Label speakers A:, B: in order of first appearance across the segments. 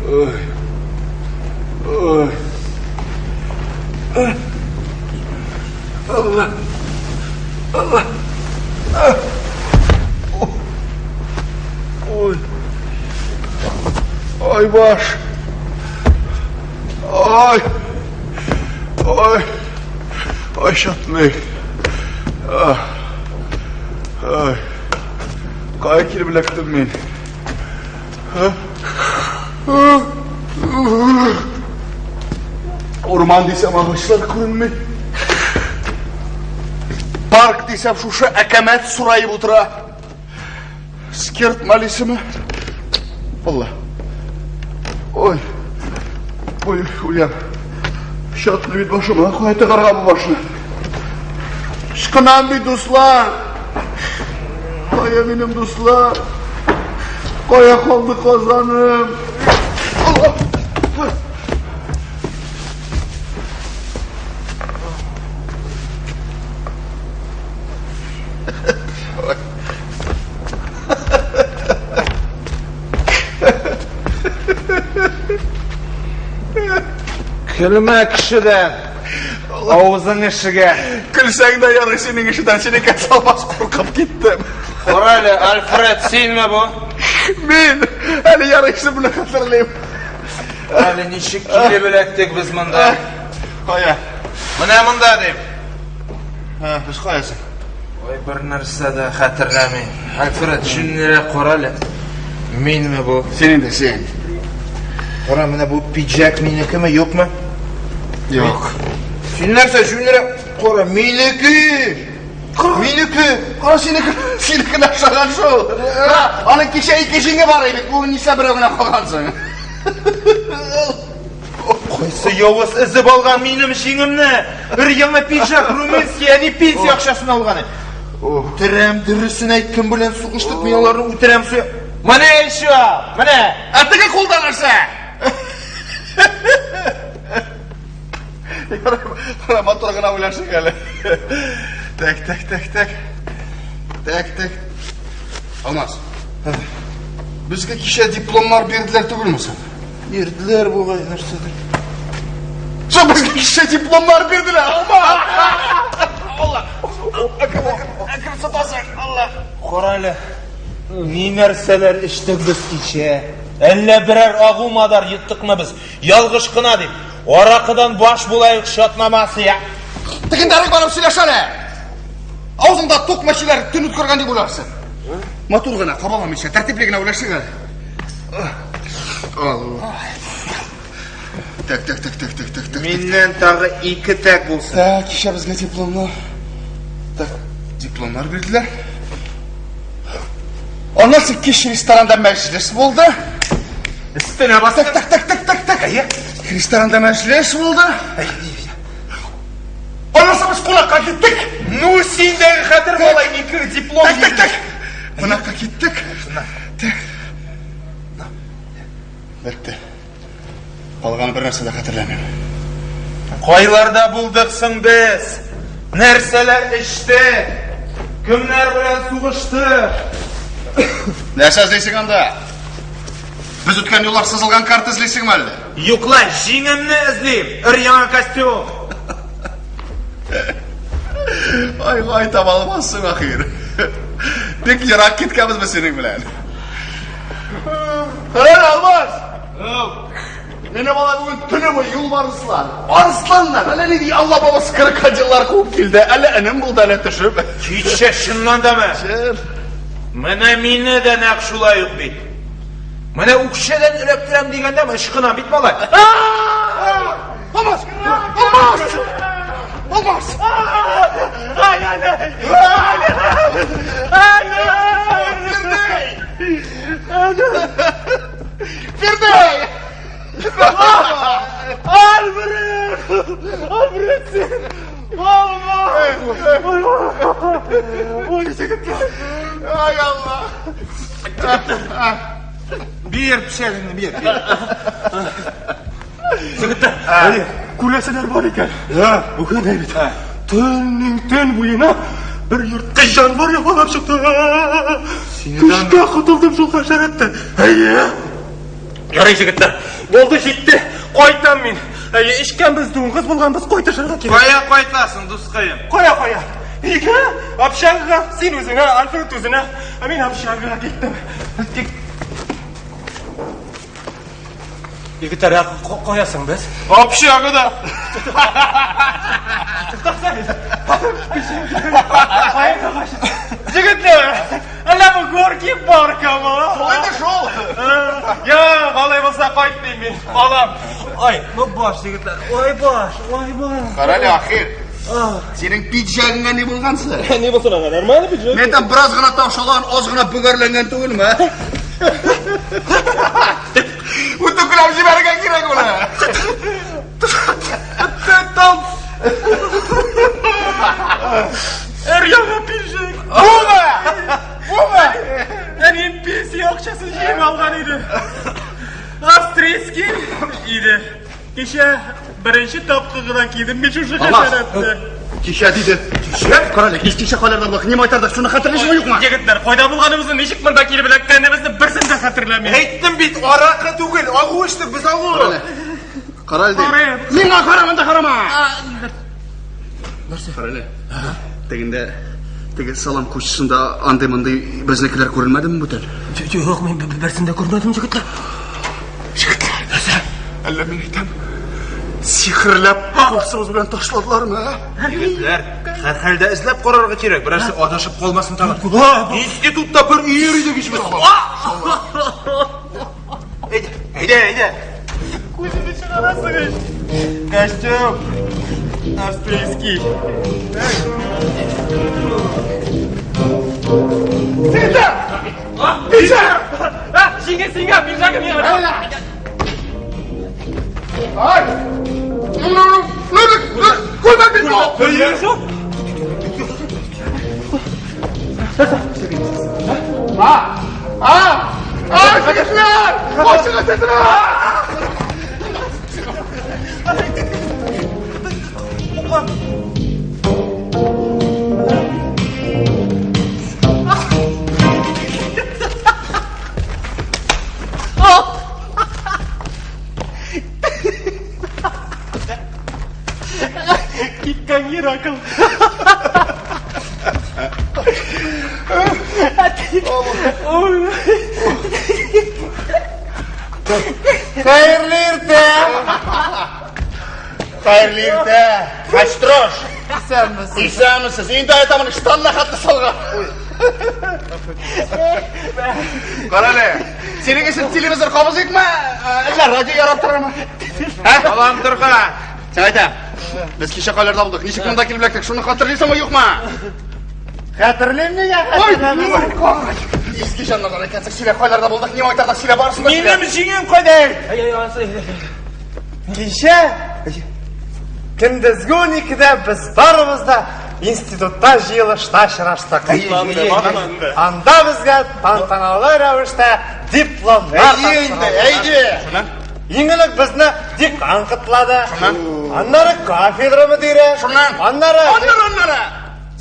A: Ой. Ой. Алла. Алла. Ой. Ай баш. Ай. Ай. Ай чатный. Ай. Кая килеп эләктем мин? Урман дисәм агачлар күренми. Парк дисәм шушы әкәмәт сураеп утыра. Скерт малисеме? Алла. Ой. Ой, үләм. Чатны бит башыма, кая тыгарга бу башны? Ычкынам бит, дуслар. Кая минем дуслар? Кая калды Казаным? Алла!
B: Көлмә кешедән. Авызың эшегә.
A: Көлсәң дә ярый синең эшедән, синеке салмас куркып киттем.
B: Кара әле, Альфред, синме бу?
A: Мин әле ярыйсы белән хәтерлим.
B: Әле ничек килеп эләктек без монда?
A: Кая?
B: Менә монда дим.
A: Һа, без каясың?
B: Ой, бер нәрсә дә хәтерләмим. Альфред, җүнлерәк кара әле. Минме бу?
A: Син инде, син.
B: Кара, менә бу пиджак минекеме, юкмы?
A: Юк.
B: Син нәрсә, җүнлерәк кара, минеке! Минеке!
A: Кара, синеке, синеке ашаган шул. Аның кичә ике җиңе бар иде, бүген нишләп берәү генә калгансың?
B: Кайсы явыз эзеп алган минем җиңемне? Бер яңа пиджак румынский, әни пенсия акчасына алган. Үтерәм, дөресен әйт, кем белән сугыштык, мин аларны үтерәм. Менә еще, менә.
A: Ә теге кулда нәрсә? Ярый, матур гына уйлашыйк әле. Так, так, так, так. Так, так. Алмаз. Безгә кичә дипломнар бирделәр түгелме соң?
B: Бирделәр бугай нәрсәдер.
A: Соң безгә кичә дипломнар бирделәр, Алмаз! Алла! Әкрен сатасың, Алла!
B: Кара әле, ни нәрсәләр эчтек без кичә? Әллә берәр агу мадар йоттыкмы без? Ялгыш кына дип, аракыдан баш булаек чатнамасы я.
A: Тегендәрәк барып сөйләш әле! Авызыңда тук мәчеләр төн үткәргән дип уйларсың. Матур гына, кабаламыйча, тәртипле генә уйлашыйк әле. Алла. Так, так, так, так, так, так, так.
B: Миннән тагы ике тәк булсын.
A: Так, кичә безгә дипломнар. Так, дипломнар бирделәр. Аннан соң кич ресторанда мәҗлес булды.
B: Өстенә
A: Так, так, так, так, так, так. Ресторанда мәҗлес булды. Аннан соң без кунакка киттек.
B: Ну, синдәге хәтер малай, ике диплом.
A: Так, так, так. Кунакка киттек. Так. Бетте. Калган бер нәрсә дә хәтерләмим.
B: Кайларда булдык соң без? Нәрсәләр эчтек? Кемнәр белән сугыштык?
A: Нәрсә эзлисең анда? Без үткән юллар сызылган карта эзлисеңме әллә?
B: Юк ла, җиңемне эзлим. Өр-яңа костюм.
A: Ай, ай, таба алмассың ахир. Бик ерак киткәнбез без синең белән. Эй, Алмаз! Мине бала бүген төне буе юлбарыслар, арысланнар, әллә нинди Алла бабасы крокодиллар куып килде, әллә энем булды, әллә төшеп.
B: Кичә чыннан дамы?
A: Чын.
B: Менә мине дә нәкъ шулай ук бит. Менә үкчәдән эләктерәм дигәндә ычкына бит малай.
A: Алмаз! Алмаз! Алмаз!
B: Ай, ай, ай! Ай, ай!
A: Фирдәй!
B: Альфред! Альфред син! Алмаз! Ой, егетләр!
A: Ай, Алла!
B: Бир пешәгеңне, бир, бир. Егетләр, әйе, күрәселәр бар икән. Бүген бит. Төннең төн буена бер йорткыч җанвар яфалап чыкты. Көчкә котылдым шул хәшәрәттән. Әйе. Ярый, егетләр.
C: Булды, җитте. Кайтам мин. Әйе, эчкәнбез, дуңгыз булганбыз, кайтышырга кирәк.
B: Кая кайтасың, дускаем?
C: Кая, кая? Өйгә, общагага, син үзеңә, Альфред үзенә. Ә мин общагага киттем. Тик Егетләр, ә кая соң без?
B: Общагада.
C: Егетләр, әллә бу Горький паркымы?
A: Шулай да шул.
C: Юк, алай булса кайтмыйм мин. Калам. Ай, ну баш, егетләр. Ой, баш, ой, баш.
A: Карале, ахир. Синең пиджагыңа ни булган соң?
C: Ни булсын аңа, нормально пиджак.
A: Мен там бераз гына таушалган, аз гына бөгәрләнгән түгелме? Үтүкләп җибәрергә кирәк моны.
C: Там. Өр-яңа пиджак. Бума! Бума! Әнием пенсия акчасын җыеп алган иде. Австрийский иде. Кичә беренче тапкыр гына кидем мин шушы хәшәрәтне.
A: Кичә диде. Кичә? Карале, кич кичә кайларда булдык? Ни майтардык? Шуны хәтерлисеңме, юкмы?
C: Егетләр, кайда булганыбызны, ничек монда килеп эләккәнебезне берсен дә хәтерләмим.
B: Әйттем бит, аракы түгел, агу эчтек без агу.
A: Карале. Карале дим.
C: Карыйм.
A: Миңа кара, монда карама. Нәрсә? Карале. Тегендә теге салам кучасында андый-мондый безнекеләр күренмәдеме бүтән?
C: Юк, мин берсен дә күрмәдем, егетләр.
A: Егетләр, нәрсә? Әллә мин әйтәм, сихерләп курсыбыз белән ташладылармы, ә?
B: Егетләр, һәрхәлдә эзләп карарга кирәк, берәрсе адашып калмасын тагын. Институтта бер өер идек ич без. Әйдә, әйдә, әйдә.
C: Күзеңне чыгарасың ич. Костюм. Австрийский. Пиджак! Сиңа, сиңа, пиджагым миңа.
A: Ай! Күрмәк бит бу! А! А, егетләр! Башыгыз сезне!
C: Киткән Геракл. Ой.
B: Хәерле иртә.
A: Хәерле иртә! Хәчтрош!
B: Исәнмесез.
A: Исәнмесез! Инде айтамын, штанна хәтле салган. Карале, синең өчен телевизор кабызыйкмы? Әллә радио ярап торырмы?
B: Балам торга.
A: Син әйтәм. Без кичә кайларда булдык? Ничек монда килеп эләктек? Шуны хәтерлисеңме, юкмы?
B: Хәтерлим нигә
A: Ой,
B: хәтерләмим?
A: ой, Иске җаннардан әйткәнсең, сөйлә кайларда булдык, ни майтардык, сөйлә барысын да.
B: Минем җиңем кайда?
C: Ай, ай, ай,
D: Кичә көндезге 12-дә без барыбыз да институтта җыелышта очраштык.
C: Башланды.
D: Анда безгә тантаналы рәвештә дипломнар
A: Әйе инде,
D: тапшырылды.
A: әйе.
D: Иң элек безне декан котлады. Аннары кафедра мөдире.
A: Шуннан.
D: Аннары
A: Аннары, аннары.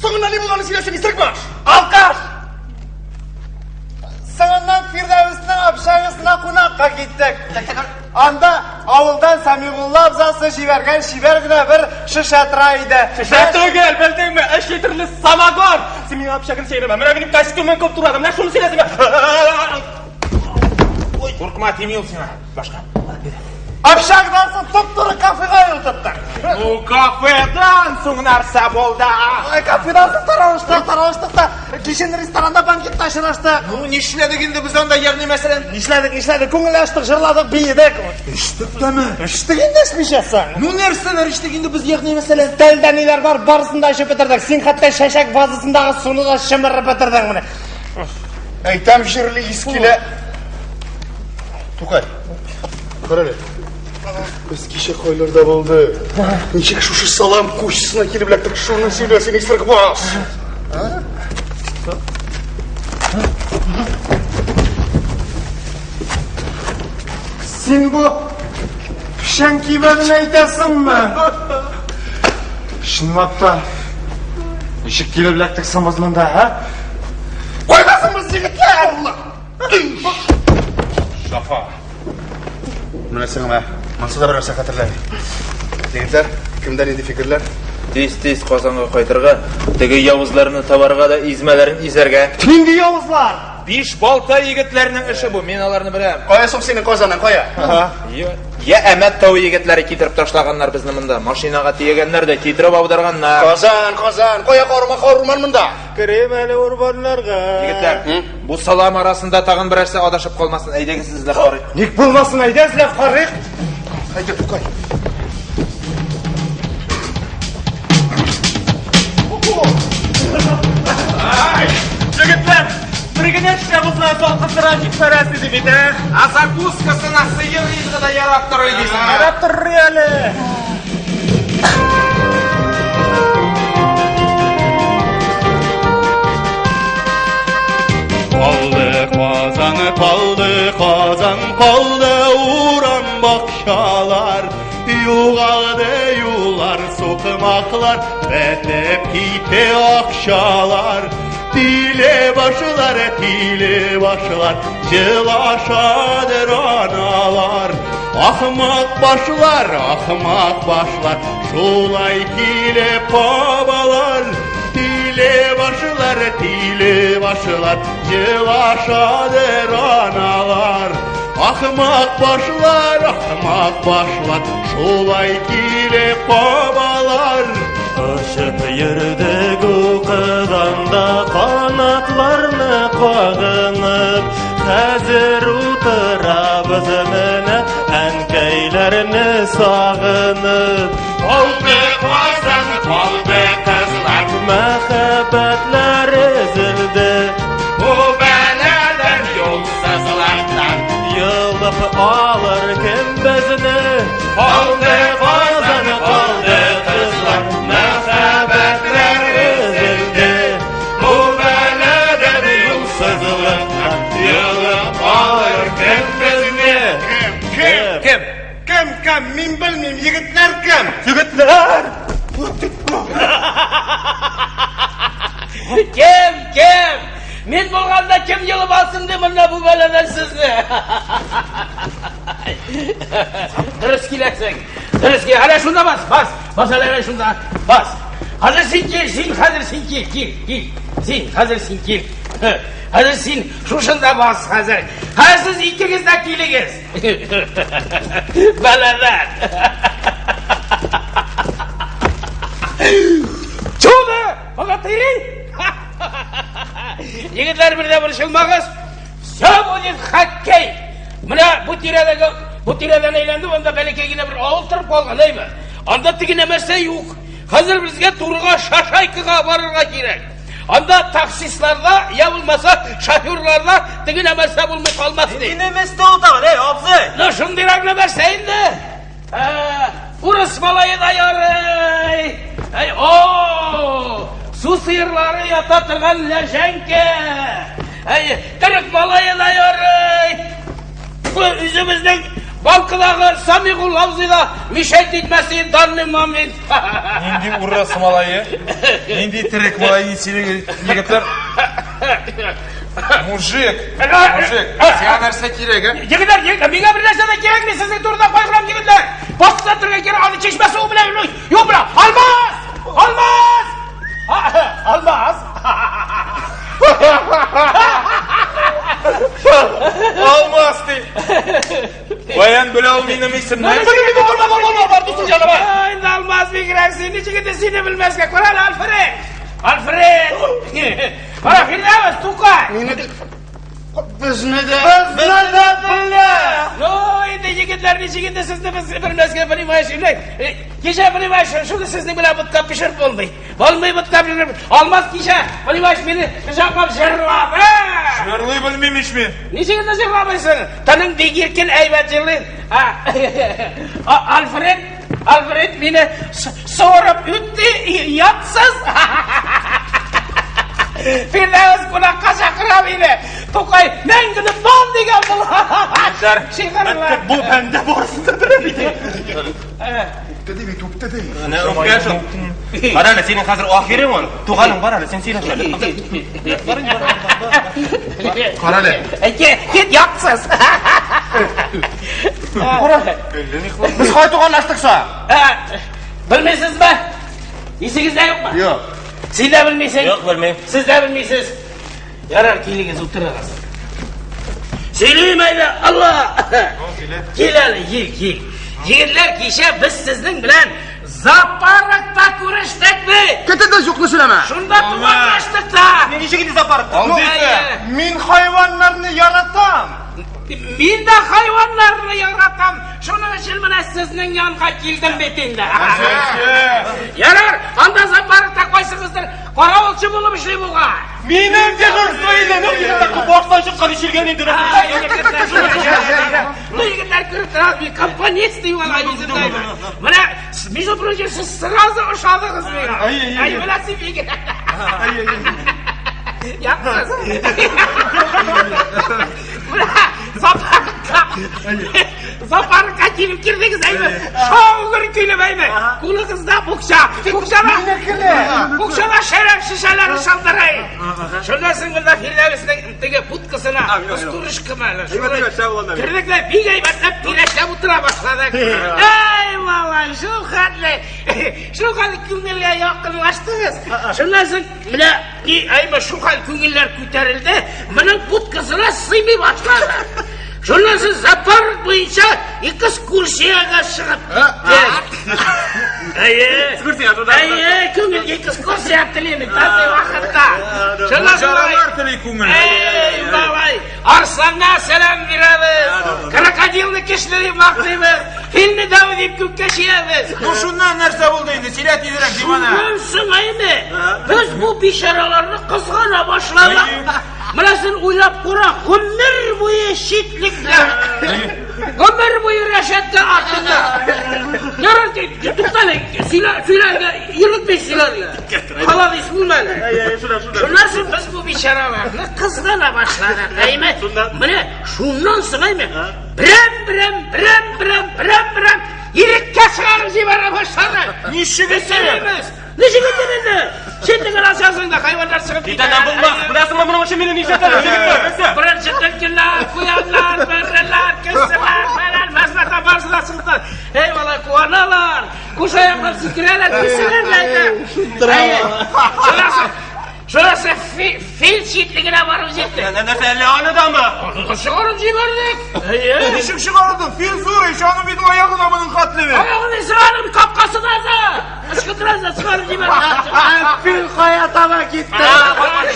A: Соңыннан ни булганын сөйләсең, исерек баш.
D: алкаш. Соңыннан Фирдәвеснең общагасына кунакка киттек. Анда авылдан Самигулла абзасы җибәргән чибәр генә бер шешә тора иде.
C: Шешә түгел, белдеңме? Өч литрлы самогон. Син миңа общагын сөйләмә. Менә минем костюмым күп тора. Менә шуны сөйләсеңме?
B: Куркма, тими ул сиңа. Башка.
D: Общагдан соң туп-туры кафега юл тоттык.
B: Ну, кафедан соң нәрсә булды?
D: Ай, кафедан соң таралыштык, таралыштык та кичен ресторанда банкетта очраштык.
B: Ну, нишләдек инде без анда, ягъни мәсәлән?
D: Нишләдек, нишләдек? Күңел ачтык, җырладык, биедек.
B: Эчтек тәме.
D: Эчтек инде эчмичә соң.
B: Ну, нәрсәләр эчтек инде без, ягъни мәсәлән?
D: Телдә ниләр бар, барысын да эчеп бетердек. Син хәтта чәчәк вазасындагы суны да чымырып бетердең менә.
A: Әйтәм җирле ис килә. Тукай. Карале. Без кичә кайларда булдык? Ничек шушы салам кучасына килеп эләктек? Шуны сөйлә, син исерек баш.
D: Син бу печән кибәнен әйтәсеңме? Чынлап та, ничек килеп эләктек соң без монда, ә?
A: Кайдасың без, егетләр?
B: Шафа.
A: Менә сиңа мә. Монсы да бер нәрсә хәтерләми. Егетләр, кемдә нинди фикерләр?
B: Тиз-тиз Казанга кайтырга, теге явызларны табарга да измәләрен изәргә.
D: Нинди явызлар?
B: Биш балта егетләрнең эше бу, мин аларны беләм.
A: Кая соң синең Казаның, кая?
B: Я Әмәт тавы егетләре китереп ташлаганнар безне монда. Машинага төягәннәр дә китереп аударганнар.
A: Казан, Казан, кая карма урман монда?
D: Керим әле урманнарга.
B: Егетләр, бу салам арасында тагын берәрсе адашып калмасын. Әйдәгез эзләп карыйк.
D: Ник булмасын, әйдә эзләп карыйк.
A: Әйдә, Тукай.
C: Егетләр, бер генә эшлә булса салкындыра җибәрәсе дип бит, ә?
B: А закускасына сыер ризыгы да ярап торыр дисең.
C: Ярап торыр әле.
E: Kaldı Kazan, kaldı Kazan, kaldı uğran bakşalar. Yugaldı yular, sokmaklar, betep kite akşalar. Dile başlar, dile başlar, cılaşadır analar. Ahmak başlar, ahmak başlar, şulay kile babalar. Dile başlar, dile başlar, cılaşadır analar. Ahmak başlar, ahmak başlar, şulay kile babalar.
C: Очып йөрдек укыганда канатларны кагынып, хәзер утырабыз менә әнкәйләрне сагынып.
E: Kaldı Kazan, kaldı kızlar,
C: Мәхәббәтләр өзелде,
E: bu belalar yolsuzlardan.
C: йолып алыр кем безне?
E: Kaldı Kazan, kaldı kızlar, məhəbbətlər üzüldü. Bu belalar yolsuzluktan, yılıp alır kim bizni?
A: Кем? Кем?
B: Кем?
D: Кем, кем, мин белмим, егетләр кем?
C: Егетләр!
F: Кем, кем? Мин булганда кем йолып алсын ди монда бу бәладән сезне? Дөрес киләсең. Дөрес кил. Әнә шунда бас, бас. Бас әле әнә шунда. Бас. Хәзер син кил, син хәзер син кил, кил, кил. Син хәзер син кил. Хәзер син шушында бас хәзер. Хәзер сез икегез дә килегез. Бәладән. Чудо! Богатыри! Егетләр бер дә борчылмагыз. Все будет хоккей. Менә бу тирәдәге бу тирәдән әйләндем, анда бәләкәй генә бер авыл торып калган, әйме? Анда теге нәмәрсә юк. Хәзер безгә турыга Шашайкага барырга кирәк. Анда таксистларда, я булмаса шоферларда теге нәмәрсә булмый калмас ди.
C: Нәмәстә ул тагын, әй, абзый?
F: Ну, шундыйрак нәмәрсә инде. Ә, Урыс малае да ярый. Әй, о! Су сыерлары ята торган ләжәнкә. Әй, төрек малае да ярый. Бу үзебезнең Балкыдагы Самигул абзый да мешать итмәс иде данный момент.
B: Нинди урыс малае? Нинди терек малае ни сөйли егетләр? Мужик, мужик, сиңа нәрсә кирәк, ә?
F: Егетләр, егетләр, миңа бер нәрсә дә кирәкми, сезнең турыда кайгырам, егетләр. Басып торырга кирәк, аны чишмә суы белән юк белән. Алмаз! Алмаз! Алмаз!
B: Алмас ди. Баян белә ул минем исемне.
F: Ай, Алмаз бигрәк син, ничек инде сине белмәскә? Кара әле, Альфред! Альфред! Кара, Фирдәвес, Тукай!
A: Мине дә... Безне дә...
D: Безне дә белә.
F: Ну, инде егетләр, ничек инде сезне без белмәскә, понимаешь, инде, кичә, понимаешь, шуны сезнең белән ботка пешереп булмый. Булмый ботка пешереп. Алмаз кичә, понимаешь, мине кочаклап җырлады.
B: Җырлый белмим ич мин.
F: Ничек инде җырламыйсың? Тының бик иркен, әйбәт җырлый. А, Альфред, Альфред мине суырып үтте, ятсыз. Фирдәвес кунакка чакыра мине. Тукай, мәңгене бал дигән була. Шигырьләр.
C: Бу бәндә барысын да белә бит.
A: Үпте ди бит, үпте ди.
C: Менә үпкә шул. Кара әле, синең хәзер ахирең ул. Туганың бар әле, син сөйләш әле.
A: Кара әле.
F: Кет, кет, ятсыз.
B: Без кай туганлаштык са?
F: Белмисезме? Исегездә юкмы?
A: Юк.
F: Син дә белмисең?
C: Юк, белмим.
F: Сез дә белмисез. Ярар, килегез, утырыгыз. Сөйлим әйдә, Алла! Кил әле, кил, кил. Егетләр, кичә без сезнең белән зоопаркта күрештек бит.
A: Көтә дә юкны сөйләмә.
F: Шунда туганлаштык та.
C: Ничек инде зоопаркта?
F: Әйе.
D: Мин хайваннарны яратам.
F: Мин дә хайваннарны яратам. Шуның өчен менә сезнең янга килдем бит инде. Ярар, анда зоопаркта кайсыгыздыр каравылчы булып эшли булган.
C: Минем дежурство иде. Ну, егетләр, баштан чыккан ишелгән инде.
F: Ну, егетләр күреп торабыз, мин компонент дип алай үземне. Менә, между прочим, сез сразу ошадыгыз миңа. Ай, менә син егет. Япсыз. Менә, зоопаркка. Зоопаркка килеп кердегез, әйме. Шаугыр килеп, әйме. Кулыгызда букча. Букчада. Букчада шәраб шешәләре шалтырый. Шуннан соң монда Фирдәвеснең теге будкасына остурышкамы әле. Кердек тә бик әйбәтләп киңәшләп утыра башладык. Әй, малай, шул хәтле, шул хәтле күңелгә якынлаштыгыз. Шуннан соң менә ни, әйме, шул хәл күңелләр күтәрелде, моның будкасына сыймый башлады. Шуннан соң зоопарк буенча экскурсиягә чыгып киттек. Әйе. Әйе, күңел экскурсия телим, татый вакытта. Шуннан соң
B: Маҗаралар тели күңел.
F: Эй, малай, арсланга сәлам бирәбез, крокодилны кешли дип мактыйбыз, филне дәү дип күккә чөябез.
B: Ну шуннан нәрсә булды инде? Сөйлә тизрәк, дивана.
F: Шуннан соң әйме, без бу бичараларны кызгана башладык. Менә син уйлап кара, гомер буе читлектә. Гомер буе рәшәткә артында. Ярар, туктале, сөйлә, сөйләргә, йөртмей сөйләргә. Халадис булма әле. Шуннан соң без бу бичараларны кызгана башладык, әйме? Менә шуннан соң әйме, берәм-берәм, берәм-берәм, берәм-берәм иреккә чыгарып җибәрә башладык.
B: Ничек итеп?
F: Бетерәбез. Ничек итеп инде? Читлеген ачасың да хайваннар чыгып китә.
C: Бүтәннән булмас. Беләсеңме, моның өчен мине нишләтәләр, егетләр? Нәрсә?
F: Беренче төлкеләр, куяннар, бөреләр, кешеләр, фәлән, мәзмәтә барысы да чыгып тора. Эй, малай, куаналар, кушаяклар сикерәләр, кешеләр дә әйтә. Шунысы фил читлегенә барып җитте.
C: Нәрсә, әллә аны дамы?
F: Аны чыгарып җибәрдек. Әйе.
B: Ничек чыгардың? Фил зур ич, аның бит аягына моның хәтле.
F: Аягын чыгарып, капкасына да. Ычкындыра да чыгарып җибәрдек.
D: Фил кая таба китте?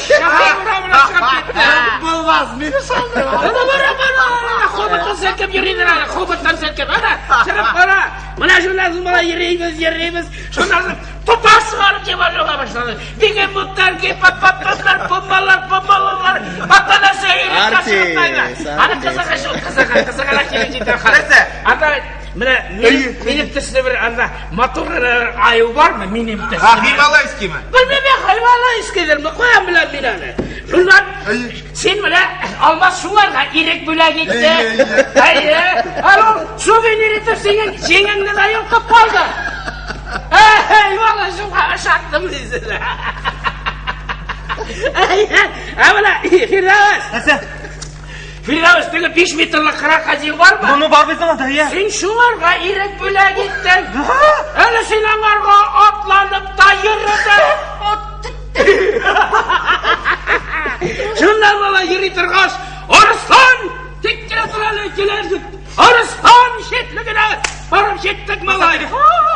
F: Шәһәр урамына чыгып китте.
D: Булмас, мине салды.
F: Ана бара бара, хоботтан селкеп йөриләр әле, хоботтан селкеп. Ана, чыгып кара. Менә шуннан соң бала йөрибез, йөрибез. Шуннан соң тоташ чыгарып җибәрә башлады. Бегемотлар, гипопотамнар, пумалар, пумалалар, патанасы
A: Артист,
F: Аны кызыгы шул, кызыгы, кызыгына килеп җитә.
B: Нәрсә?
F: Анда менә минем төсле бер анда матур гына аю бармы минем төсле?
B: А, Гималайскиймы?
F: Белмим, Гималайскийдерме, каян беләм мин аны. Шуннан син менә Алмаз шуларга ирек бүләк итте. Әйе. Әле ул сувенир итеп синең җиңеңне дә йолкып калды. Әй, валла, шуңа ышандым дисен. Әйе. Ә менә Фирдәвес.
C: Нәрсә?
F: Фирдәвес, теге 5 метрлы крокодил бармы?
C: Моны бар безнең анда, иә.
F: Син шуңарга ирек бүләк иттең. Әле син аңарга атланып та йөрдең. Шуннан бала йөри торгач, Арыслан тик кенә тор әле, килер дип. Арыслан читлегенә барып җиттек, малай.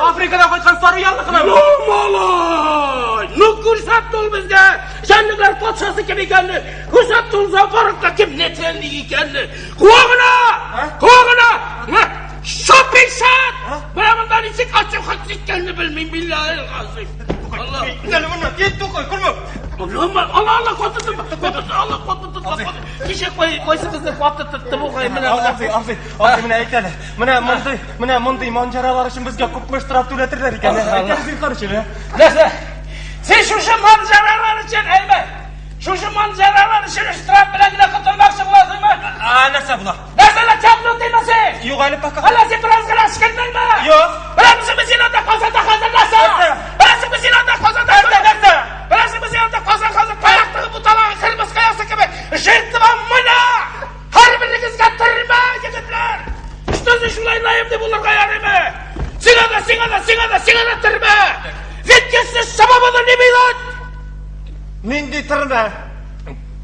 C: Африкадан кайткан сары ялныкына.
F: Ну, малай! Ну, күрсәтте ул безгә! Җәнлекләр патшасы кем икәнне! Күрсәтте ул зоопаркта кем нәтәлник икәнне! Куа гына! Куа гына! Шопишат! Менә монда ничек ачып хат киткәнне белмим, биллаһи газыйм. Алла.
C: Кит моннан, кит, тукай, күрмә.
F: Алла, Алла, Алла, каты тотма, каты тотма, Алла, каты тотма, каты. Кичә кай, кайсыгызны каты тотты бу кай, менә менә.
C: Абзый, абзый, абзый, менә әйт әле. Менә мондый манҗаралар өчен безгә күпме штраф түләтерләр икән? Әйт әле зинһар өчен, ә?
F: Нәрсә? Син шушы манзаралар өчен, әйме? Шушы манзаралар өчен штраф белән генә котылмакчы буласыңмы?
C: А, нәрсә була?
F: Нәрсә чапнутыймы син?
C: Юк әле пока.
F: Әллә син бераз гына эчкәннеңме?
C: Юк.
F: Беләсеңме син анда Казанда хәзер нәрсә?
C: Нәрсә?
F: Беләсеңме син анда Казанда
C: Нәрсә, нәрсә?
F: Беләсеңме син анда Казан хәзер таяк тыгып буталаган кырмыска ясы кебек жертва менә! Һәрберегезгә төрмә, егетләр!
D: Нинди төрмә?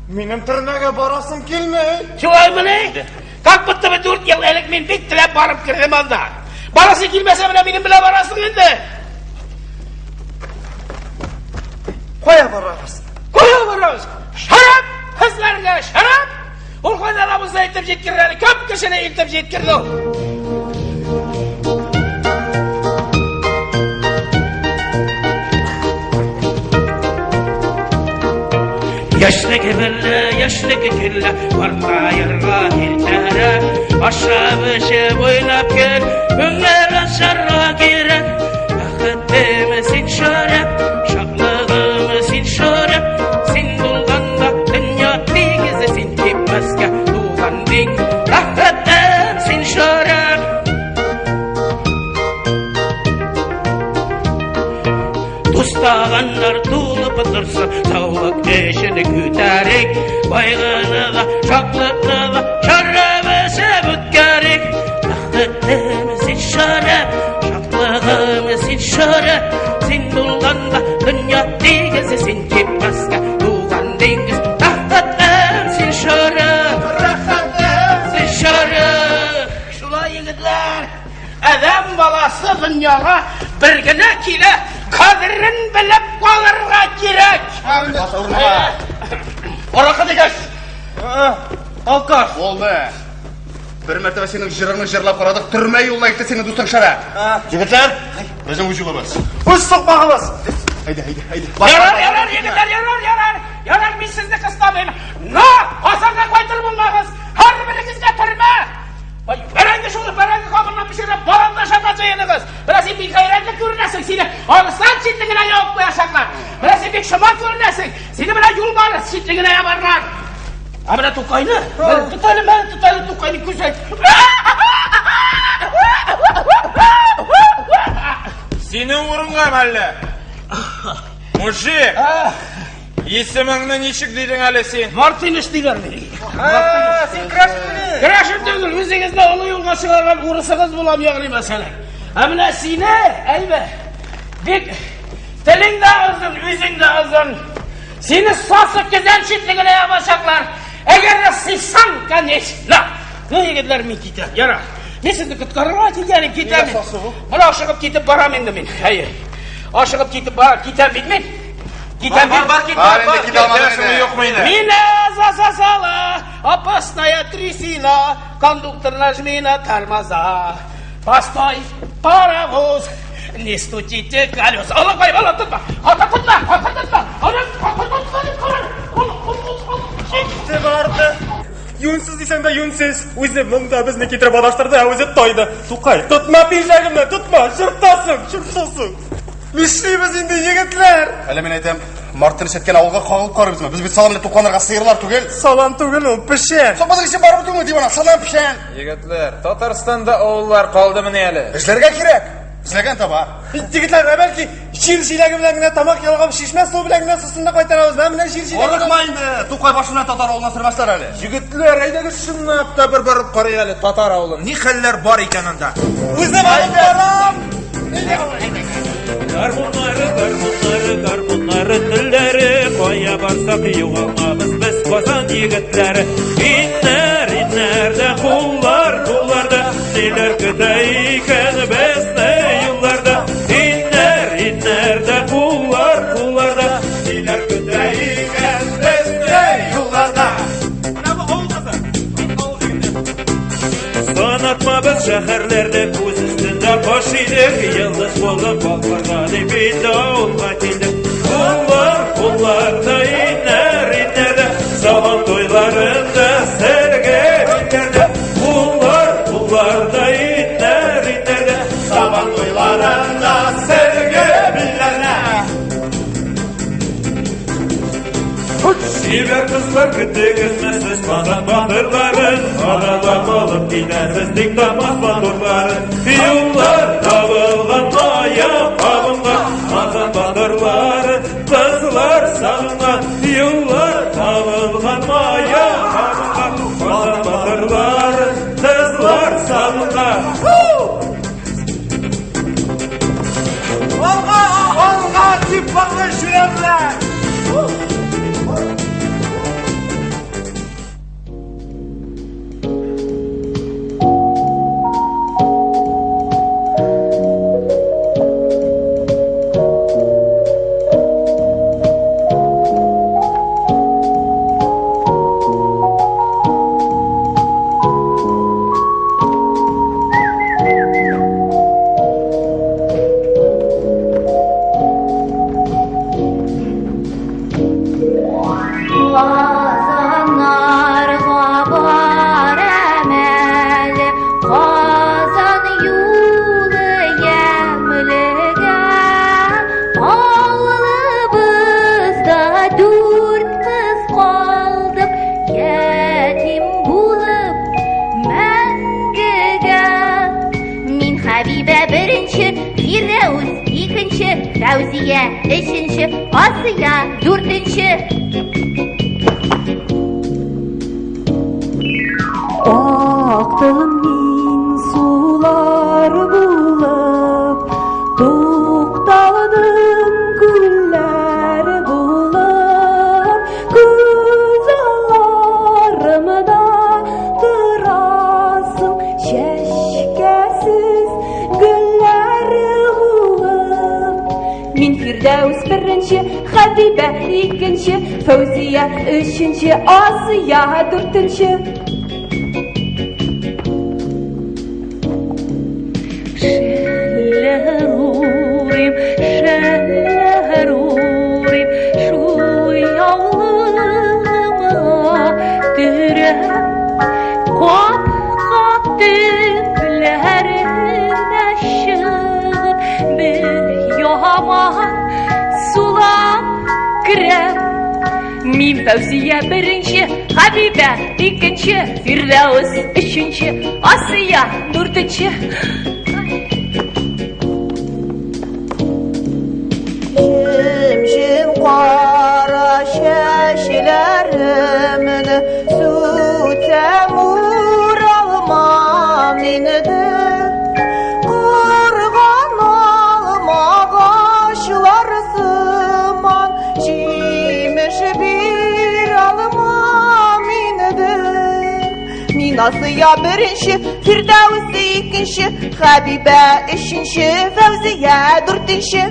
D: Минем төрмәгә барасым килми.
F: Шулаймыни? Как будто бы 4 ел элек мин бик теләп барып кердем анда. Барасы килмәсә менә минем белән барасың инде.
D: Кая барабыз?
F: Кая барабыз? Шәраб! Кызларга шәраб! Ул кайда да булса илтеп җиткерер әле. Күп кешене илтеп җиткерде ул. Яшьлеге берле, яшьлеге көлле, картаерга иртәрәк, ашап эчеп уйнап көл, күңел ачарга кирәк. Бәхетеме син шәрәп, шатлыгымы син шәрәп, син булганда дөнья тигезе, син кипмәскә туган дин. Бәхетем син шәрәп. Тустаганнар тулып торсын, саулык эшен күтәрик, кайгыны да, шатлыкны да шәраб эчеп үткәрик. Бәхетем син шәраб, шатлыгым син шәраб, син булганда дөнья тигез, син кипмәскә туган диңгез. Бәхетем син шәраб, рәхәтем син шәраб. Шулай, егетләр, Адәм баласы дөньяга бер генә килә, кадерен белеп калырга кирәк.
A: Аракы дигәч!
C: Алкаш!
A: Булды. Бер мәртәбә синең җырыңны җырлап карадык, төрмә юлына илтте синең дустың Шәрә. Егетләр, безнең үз юлыбыз.
D: Үз сукмагыбыз.
A: Әйдә, әйдә, әйдә.
F: Ярар, ярар, егетләр, ярар, ярар. Ярар, мин сезне кыстамыйм. Но, Казанга кайтыр булмагыз. Һәрберегезгә төрмә. Ой, бәрәңге шул, бәрәңге кабыннан пешереп, баланда ашарга җыеныгыз. Менә син бик гайрәтле күренәсең, сине арыслан читлегенә ябып куячаклар. Менә син бик шома күренәсең, сине менә юлбарыс читлегенә ябарлар. Ә менә Тукайны, менә тот әле, менә тот әле Тукайны күзәт.
B: Синең урынга мәллә? Мужик! Исемеңне ничек дидең әле син?
F: Мартыныч диләр мине.
D: Син крәшенмени?
F: Крәшен түгел, үзегезне олы юлга чыгарган урысыгыз булам, ягъни мәсәлән. Ә менә сине, әйбә, бик телең дә озын, үзең дә озын. Сине сасы көзән читлегенә ябачаклар. Әгәр дә сыйсаң, конечно. Ну, егетләр, мин китәм, ярар. Мин сезне коткарырга килгәнем, китәм. Менә ашыгып китеп барам инде мин. Әйе. Ашыгып китеп барам, китәм бит мин. Китәм бит.
C: Бар, кит,
A: Бар
C: бар,
A: инде,
C: бар.
A: китә алмадың
B: Китәсеңме,
A: инде.
B: юкмы инде?
F: Меня засосала опасная трясина, кондуктор нажми на тормоза. Постой, паровоз, не стучите колеса. Алла кай, алла тотма, ата тотма, ата тотма, ана ата тотма,
C: Китте барды. Юнсез дисәң дә юнсез. Үзе монда безне китереп адаштырды, ә үзе тайды. Тукай, тотма пинжәгемне, тотма, чыртасың, чыртасың.
D: Нишлибез инде, егетләр?
A: Әле мин әйтәм, Мартын эшләткән авылга кагылып карыйбызмы? Без бит салам белән тукланырга сыерлар түгел.
D: Салам түгел ул, пешән.
A: Соң безнең өчен барыбер түгелме, дивана? Салам пешән.
B: Егетләр, Татарстанда авыллар калдымыни әле?
A: Эшләргә кирәк. Эшләгән таба.
D: Егетләр, ә бәлки җир җиләге белән генә тамак ялгап, чишмә суы белән генә сусынны кайтарабыз. Менә җир җиләге.
A: Курыкма инде, Тукай башына татар авылына сөрмәсләр әле.
B: Егетләр, әйдәгез чынлап та бер барып карыйк әле татар авылын. Ни хәлләр бар икән анда?
D: Үзем алып барам.
E: Гармуннары, гармуннары, гармуннары телләре, кая барсак югалмабыз без Казан егетләре. Иннәр, иннәрдә, куллар, кулларда, ниләр көтә икән безне юлларда. Иннәр, иннәрдә, куллар, кулларда, ниләр көтә икән безне юлларда. Санатмабыз шәһәрләрдә күз өстендә баш идек, йолдыз булып балкырга дип инде авылга килдек. Куллар, кулларда, иннәр, иннәрдә, сабан туйларында, сәргә билләрдә. Куллар, кулларда, иннәр, иннәрдә, сабан туйларында, сәргә билләрдә. Чибәр кызлар көттегезме сез Казан батырларын? Аралап алып китәрбез тик тапмас матурларын. Юллар табылган мая кабынган Казан батырлары, кызлар сагынган. Юллар табылган мая кабынган Казан батырлары, кызлар сагынган.
D: Алга, алга дип барган җүләрләр.
G: Фәүзия өченче, Асия дүртенче.
H: Актым мин сулар булып, тукталдым күлләр булып, күз алларымда торасың чәчкәсез гөлләр булып. Мин Фирдәүс беренче, Хәбибә икенче, Фәүзия өченче, Асия дүртенче. Шәлләр урыйм, шәлләр урыйм, шул яулыгыма төрәм. Капка төпләренә чыгып, бер яман сулап керәм. Мин Фәүзия беренче, Хәбибә икенче, Фирдәүс өченче, Асия дүртенче.
I: Җем-җем кара чәчләремне сүтәм уралмам инде. Курган алмагачлар сыман җимеш биралмам инде. Мин Асия беренче, Фирдәүс икенче, Хәбибә өченче, Фәүзия дүртенче.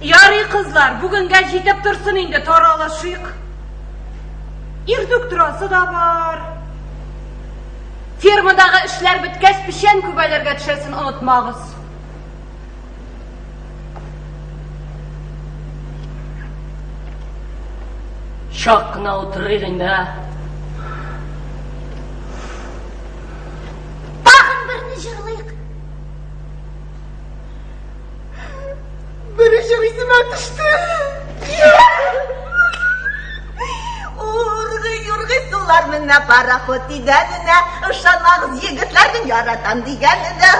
J: Ярый, кызлар, бүгенгә җитеп торсын инде, таралышыйк. Иртүк торасы да бар. Фермадагы эшләр беткәч, печән күбәләргә төшәсен онытмагыз.
F: Чак кына утырыйк инде, ә.
G: Тагын берне җырлыйк.
I: Бер җыр исемә төште. Ургый, юргый сулар менә пароход дигәненә, ышанмагыз егетләрнең яратам дигәненә.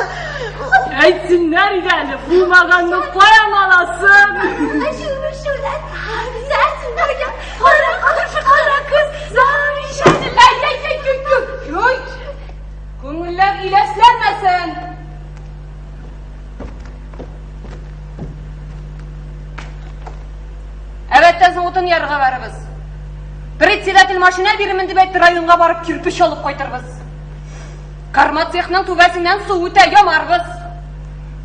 J: Әйтсеннәр иде әле, булмаганны каян аласың? Күңелләр иләсләнмәсен. Әбәттән соң утын ярырга барырбыз. Председатель машина бирермен дип әйтте, районга барып кирпеч алып кайтырбыз. Карма цехның түбәсеннән су үтә, ямарбыз.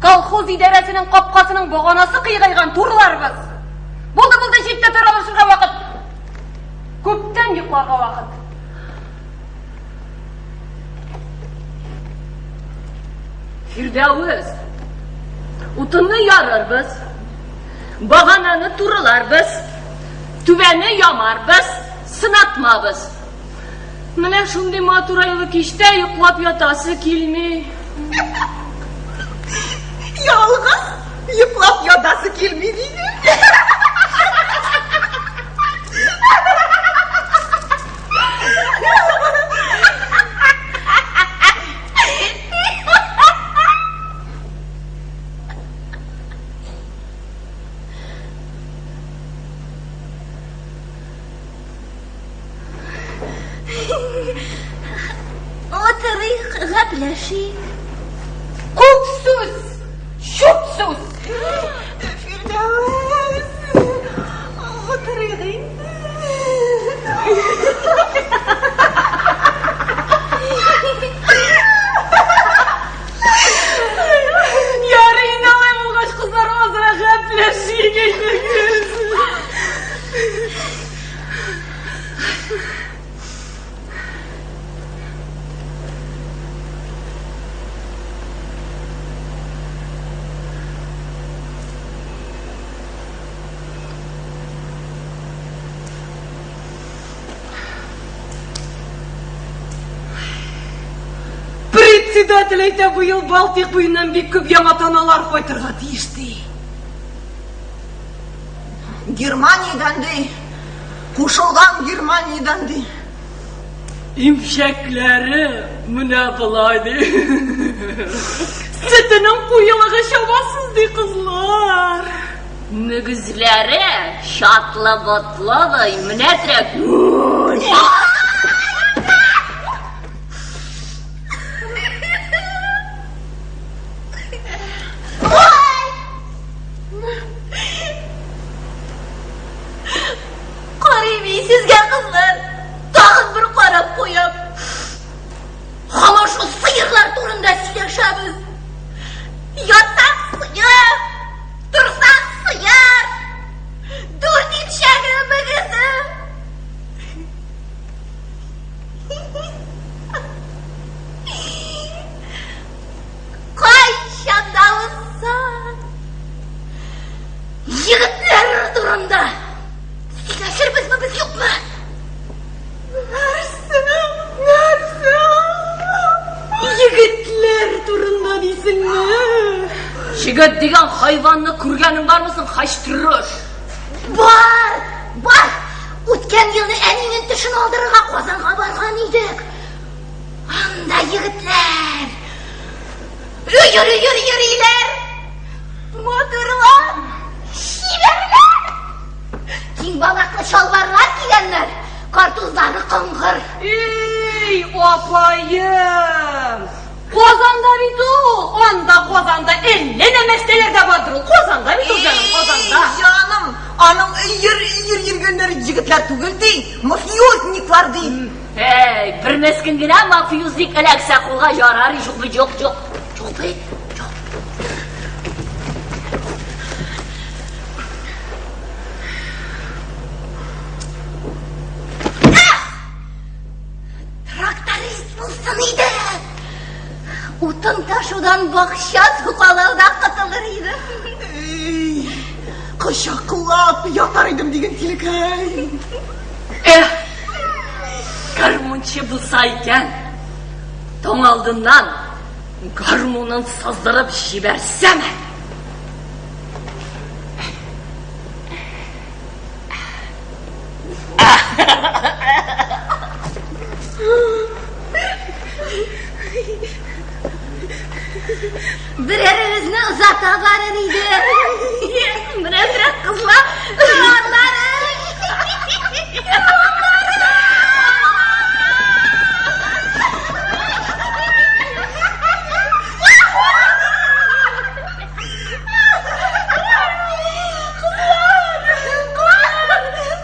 J: Колхоз идарәсенең капкасының баганасы кыйгайган, турларбыз. Булды, булды, җитте, таралышырга вакыт. Күптән йокларга вакыт. Фирдәвес, утынны ярырбыз, багананы турыларбыз, түбәне ямарбыз, сынатмабыз. Менә шундый матур айлы кичтә йоклап ятасы килми.
I: Ялгыз йоклап ятасы килми диде.
G: Утырыйк, гәпләшик.
J: Күп сүз, чүп сүз.
I: Фирдәвес, утырыйк инде.
J: Ярый инде алай булгач, кызлар, азрак гәпләшик әйдәгез. Председатель әйтә, быел Балтыйк буеннан бик күп яңа таналар кайтырга тиеш ди.
I: Германиядән ди. Кушылган Германиядән ди.
J: Имчәкләре менә болай ди. Сөтенең куелыгы чамасыз ди кызлар.
G: Мөгезләре чатлы-ботлы ди, менә терәк. Карыйм сезгә, кызлар. Тагын бер карап куям. Һаман шул сыерлар турында сөйләшәбез. Ятсак сыер, торсак сыер. Дүрт имчәге мөгезе. Кайчан да булса егетләр турында сөйләшербезме без юкмы?
J: Нәрсә? Нәрсә? Егетләр турында дисеңме?
G: Егет дигән хайванны күргәнең бармы соң, хачтрош? Бар! Бар! Үткән елны әнинең тешен алдырырга Казанга барган идек. Анда егетләр өер-өер йөриләр. Матурлар, чибәрләр. Киң балаклы чалбарлар кигәннәр, картузлары коңгыр.
J: Эй, апаем! Казанда бит ул! Анда Казанда әллә нәмәстәләр дә бардыр ул. Казанда бит ул, җаным, Казанда.
I: Эй, җаным, аның өер-өер йөргәннәре егетләр түгел ди, мафиозниклар ди.
G: Әй, бер мескен генә мафиозник эләксә кулга ярар, юк бит, юк, юк. Юк бит, юк. Тракторист булсын иде. Утын ташудан бакча сукалауда котылыр иде.
I: Эй, кочаклап ятар идем диген тилекәй.
G: Эх, гармунчы булса икән, таң алдыннан гармунын сыздырып җибәрсәм. Берәребезне озата барыр иде. Менә берәр кызлар туганнары.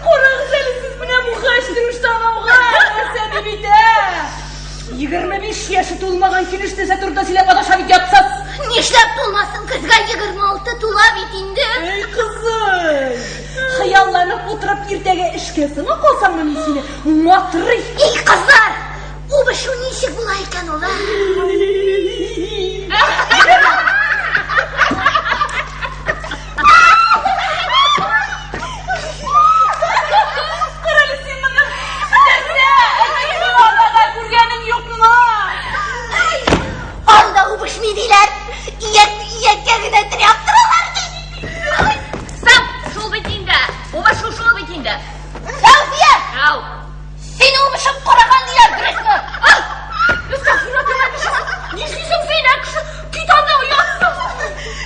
J: Карагыз әле сез менә бу хәчтерүштан ауга, нәрсә дип әйтә? 25 яше тулмаган килеш нәрсә турында сөйләп адаша бит ятсыз.
G: Нишләп тулмасын, көзгә 26 тула бит инде.
J: Эй, кызый! Хыялланып утырып иртәгә эшкә соңа калсаңмы мин сине матырый.
G: Эй, кызлар, үбешү ничек була икән ул, а?
J: Карале син моны. Нәрсә? Әти күргәнең юкмы?
G: Анда үбешми диләр. Ияк ияккә генә терәп торалар ди. Стоп, шул бит инде. Үбешү шул бит инде. Сәүфия! Ау. Син үбешеп караган диләр, дөресме? Әстәгъфирулла, кеше. Нишлисең син, ә кеше? Кит анда, оятсыз.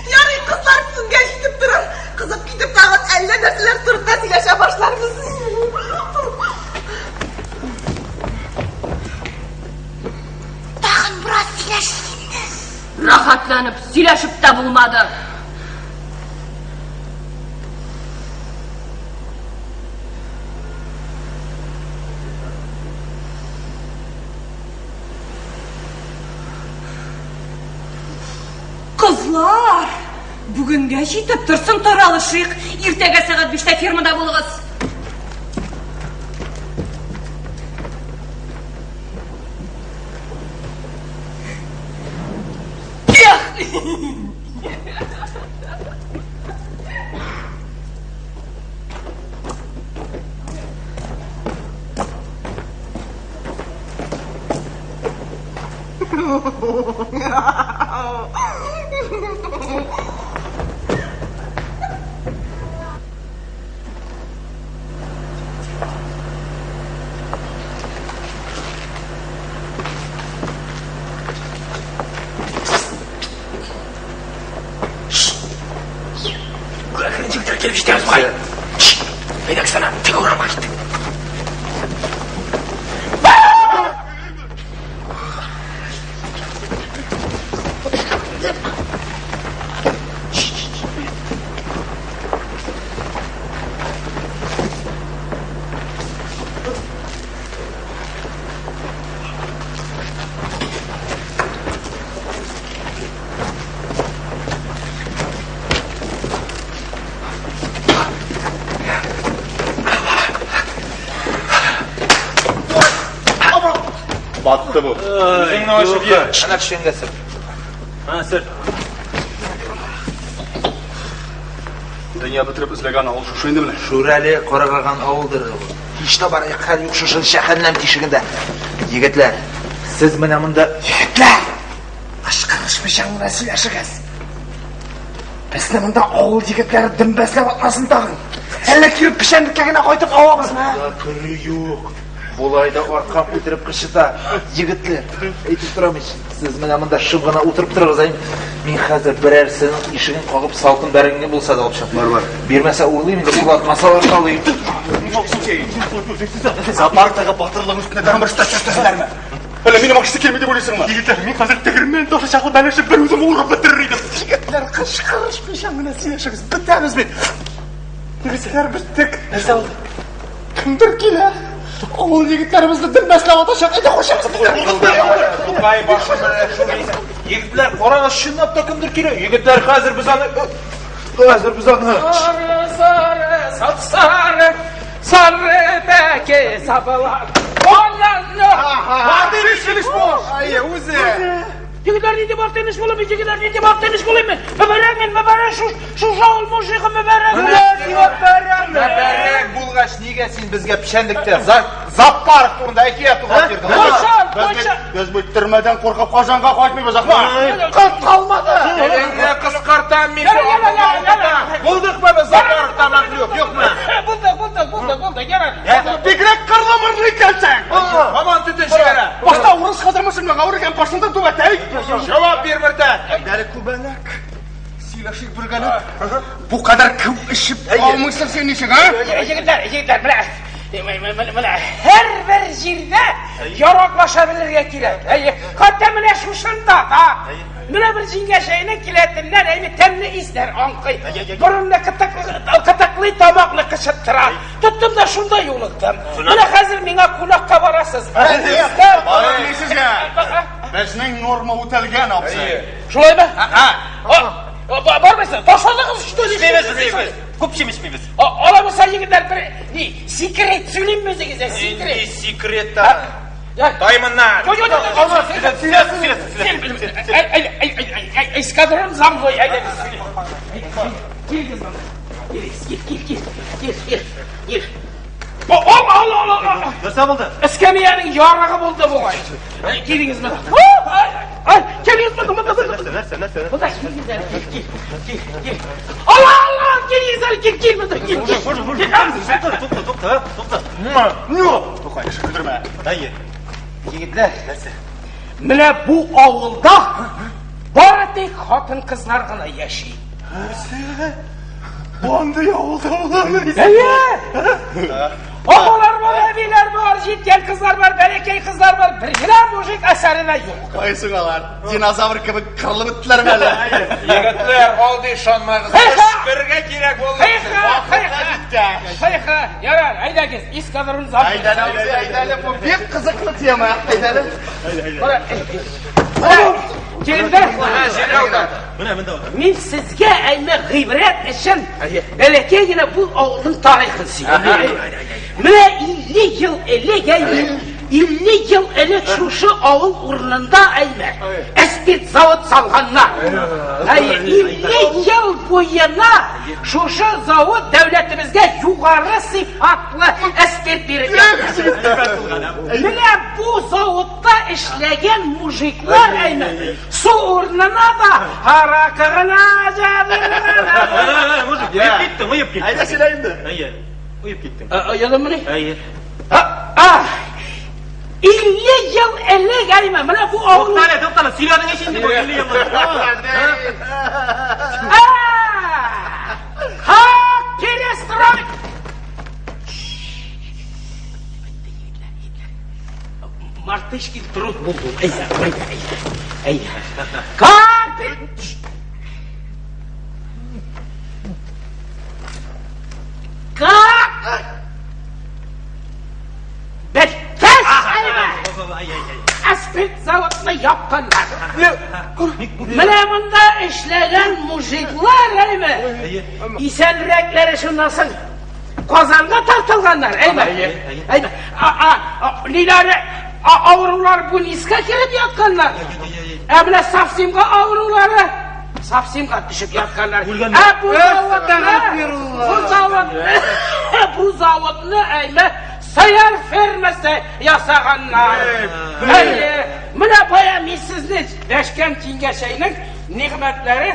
I: Ярый, кызлар бүгенгә җитеп торыр. Кызып китеп тагын әллә нәрсәләр турында сөйләшә башларбыз.
G: Тагын бераз сөйләшик инде. Рәхәтләнеп сөйләшеп тә булмады.
J: Кызлар, бүгенгә җитеп торсын, таралышыйк. Иртәгә сәгать биштә фермада булыгыз.
F: Килеп җитәбез бугай. Әйдә, Оксана, теге урамга киттек.
A: Батты бу.
B: Үзеңне ачып йөр. Әнә пешенгә сер.
C: Һа, сер.
A: Дөнья бетереп эзләгән авыл шушы инде менә.
B: Шүрәле карагаган авылдыр бу. Һич табар хәл юк шушы җәһәннәм тишегендә. Егетләр, сез менә монда егетләр!
D: Кычкырышмыйча гына сөйләшегез. Безне монда авыл егетләре дөмбәсләп атмасын тагын. Әллә кире печәнлеккә генә кайтып авабызмы?
B: Да керү юк. Болай да аркам үтереп кычыта. Егетләр, әйтеп торам ич, сез менә монда шым гына утырып торыгыз, әй. Мин хәзер берәрсенең ишеген кагып салкын бәрәңге булса да алып чыгам.
A: Бар, бар.
B: Бирмәсә урлыйм инде, урлатмасалар талыйм.
A: Зоопарктагы батырлыгың өстенә тагын бер статья өстәсеннәрме? Әллә минем ашыйсы килми дип уйлыйсыңмы?
C: Егетләр, мин хәзер тегермән ташы чаклы бәлешне бер үзем урып бетерер идем.
D: Егетләр, кычкырышмыйча гына сөйләшегез, бетәбез бит. Егетләр, беттек. Нәрсә булды? Кемдер килә. Авыл егетләребезне дөмбәсләп атачак. Әйдә, кушабыз.
B: Тукай башы менә шул Егетләр, карагыз, чынлап та кемдер килә. Егетләр, хәзер без аны хәзер без аны
F: Сары, сары, сап-сары, сары бәке сабалар.
D: Әйе, үзе.
F: Егетләр, нинди бар тыныч булып, егетләр, нинди бар тыныч булып мин. Мөбарәк мин, мөбарәк шу шу авыл мужигы мөбарәк.
B: Мөбарәк булгач, нигә син безгә печәнлектә зоопарк турында әкият укып бирдең?
F: Кайчан, кайчан?
A: Без бит төрмәдән куркып Казанга кайтмыйбыз, Ахмак.
D: Кыз калмады.
B: Телеңне кыскартам мин.
F: Яра, яра, яра, яра.
B: Булдыкмы без зоопаркта мәхлук, юкмы?
F: Булды, булды, булды, булды, ярар.
A: Бигрәк кырлы-мырлы икәнсең.
B: Һаман төтен чыгара.
A: Башта урыс казармасын миңа үргән башында түбәтәй.
B: Җавап бир мөртәт.
A: Әйдәле күбәләк. Сөйләшик бергәләп. Бу кадәр күп эчеп алмыйсың син ничек, а?
F: Егетләр, егетләр, менә, менә, менә, һәрбер җирдә яраклаша белергә кирәк. Әйе, хәтта менә шушында да. Менә бер җиңгәчәйнең киләтеннән әйме тәмле исләр аңкый. Борынны кытыклый, тамакны кычыттыра. Тоттым да шунда юлыктым. Менә хәзер миңа кунакка барасыз.
A: Барам мин сезгә. Безнең норма үтәлгән, абзый.
F: Шулаймы? Бармыйсың? Ташладыгыз, что ли?
C: Эчмибез, эчмибез. Күп чим эчмибез.
F: Алай булса, егетләр, бер ни, секрет сөйлим үзегезгә, секрет.
B: Секрет та. Тай моннан.
F: Юк, юк, юк, юк.
C: Сөйләсен, сөйләсен, сөйләсен.
F: Эскадрон за мной, әйдәгез. Килегез монда. Килегез, кил, кил, кил. Кил, кил, кил. О, о, о, о, о.
C: Нәрсә булды?
F: Эскәмиянең ярыгы булды бугай. Килегез монда. Ай, килегез монда, монда, монда.
C: Нәрсә, нәрсә?
F: Монда килегез әле, кил, кил, кил, кил. Алла, алла, килегез әле, кил, кил монда, кил, кил.
C: Тукта, тукта, тукта, тукта.
A: Тукай, кеше көлдермә.
C: Әйе.
F: Егетләр, менә бу авылда бары тик хатын-кызлар гына яши.
A: Андый авылда буламы?
F: Әйе! Апалар бар, әбиләр бар, җиткән кызлар бар, бәләкәй кызлар бар, бер генә мужик әсәре дә юк.
A: Кайсың алар? Динозавр кебек кырылып беттеләрме әле?
B: Егетләр, алдый ышанмагыз.
F: Хей-ха!
B: Бергә кирәк булды.
F: Хей-ха, хей-ха, хей-ха, ярар, әйдәгез, эскадрон за мной.
A: Әйдәле, абзый, әйдәле, бу бик кызыклы тема. Әйдәле.
F: Килдер. Мин сезгә әйме гыйбрәт өчен бәләкәй генә бу авылның тарихын сөйлим. Менә 50 ел элек әйме, 50 ел элек шушы авыл урынында әйме әспирт завод салганнар. Әйе, 50 ел буена шушы завод дәүләтебезгә югары сыйфатлы әспирт биреп ятты. Менә бу заводта эшләгән мужиклар әйме, су урынына да аракы гына җәбер.
C: Мужик, оеп киттең, оеп киттең.
A: Әйдә сөйлә инде.
C: Әйе, оеп киттең.
F: Оядыммыни?
C: Әйе.
F: А, 50 ел элек әйме, менә бу авыл.
C: Туктале, туктале, сөйләдең ич инде бу 50 ел.
F: Как перестройка! Мартышкин труд булды. Әйдә, әйдә, әйдә. Әйдә. Как Как? Беттес, әйбә! Аспид заводны япканнар. Менә монда эшләгән мужиклар, әйбә! Исәнрәкләре шуннан соң Казанга тартылганнар, әйбә! Әйбә! Ниләре, авырулар бүлнискә кереп ятканнар. Ә менә совсемга авырулары совсемга төшеп ятканнар. Ә бу заводны, бу заводны, бу заводны әйбә сыер фермасы ясаганнар. Әйе, менә бая мин сезне дәшкән тиңгәшәйнең нигъмәтләре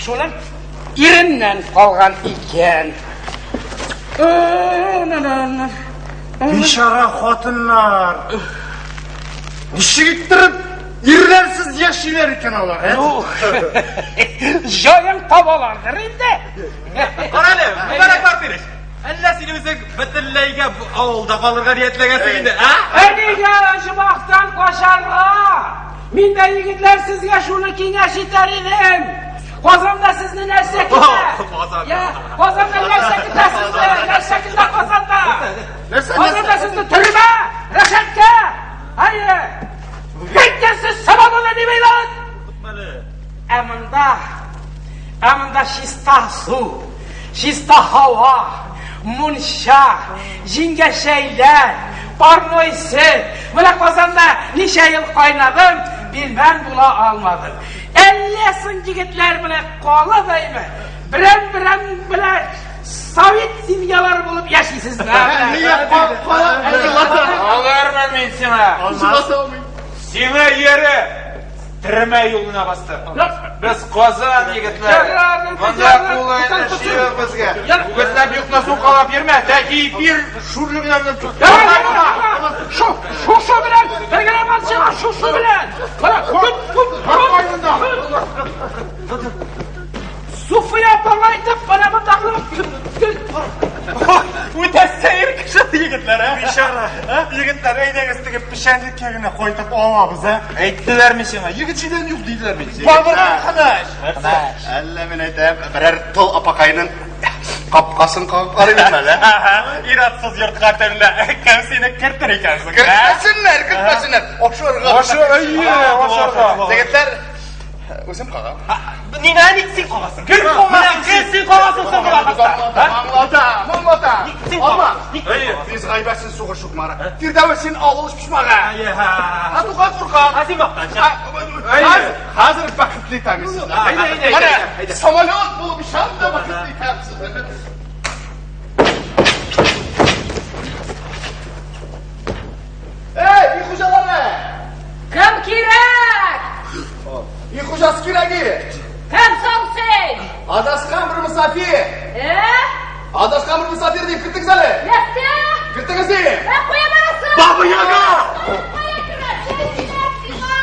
F: шуның иреннән калган икән.
B: Бичара хатыннар. Ничек иттереп ирләрсез яшиләр икән алар, ә?
F: Ну, җаен табалардыр инде.
C: Карале, Мөбарәк Парфирыч, әллә син үзең бөтенләйгә бу авылда калырга ниятләгәнсең инде, ә?
F: Ә нигә оҗмахтан качарга? Мин дә, егетләр, сезгә шуны киңәш итәр идем. Казанда сезне нәрсә көтә?
C: Казанда.
F: Я, Казанда нәрсә көтә сезне? Нәрсә көтә Казанда? Казанда сезне төрмә, рәшәткә. Әйе. Беттесез свобода дип әйлән. Ә монда, ә монда чиста су, чиста һава, мунча, җиңгәчәйләр, парной сөт. Менә Казанда ничә ел кайнадым, билмән була алмадым. Әллә соң егетләр белән калып әйме? Берәм-берәм белән совет семьялары булып яшисезме?
B: Алармын мин сиңа. Сиңа ияреп төрмә юлына бастык. Без Казан егетләре. Монда кулай эш юк безгә. Үгезләп юкны сукалап йөрмә, тәки пир шүрлегенә менеп тот.
F: Шу, шушы белән, бер генә матчыга шушы белән. Менә, күп, күп, күп. Суфия апаңа әйтеп, менә монда
C: Үтә сәер кеше егетләр, ә?
B: Бичара. Егетләр, әйдәгез теге печәнлеккә генә кайтып алабыз, ә?
C: Әйттеләрме сиңа?
A: Егет җидән юк диделәр бит.
B: Бабыр куркыныч.
A: Әллә мин әйтәм, берәр тол апакайның капкасын кагып карыйм әле.
C: Иратсыз йортка төнлә кем сине кертер икәнсең?
A: Кертмәсеннәр, кертмәсеннәр. Ашарга.
B: Ашар, әйе, ашарга.
A: Егетләр, үзем кагам.
C: Нигә ник син кагасың? Кем кагасың? Кем син кагасың соң бу вакытта?
A: Аңлатам, аңлатам.
C: Ник син
A: Алма.
C: кагасың? Ник син кагасың?
A: Сез гайбәтсез сугыш чукмары. Фирдәвес син авыл почмагы.
C: Әйе, ха.
A: А Тукай куркак.
C: А син мактанчык.
A: Хәзер, хәзер бәхетле итәм сезне.
C: Әйдә, әйдә,
A: Менә
C: әйдә, әйдә.
A: самолет булып очам да бәхетле итәм сезне. Эй, өй хуҗалары!
H: Кем кирәк?
A: Өй хуҗасы кирәге!
H: Кем соң син?
A: Адашкан бер мосафир!
H: Ә?
A: Адашкан бер мосафир дип кертегез әле!
H: Нәрсә?
A: Кертегез дип!
H: Ә кая барасың?
A: Баба Яга!
H: Кая керәсең? Сиңа!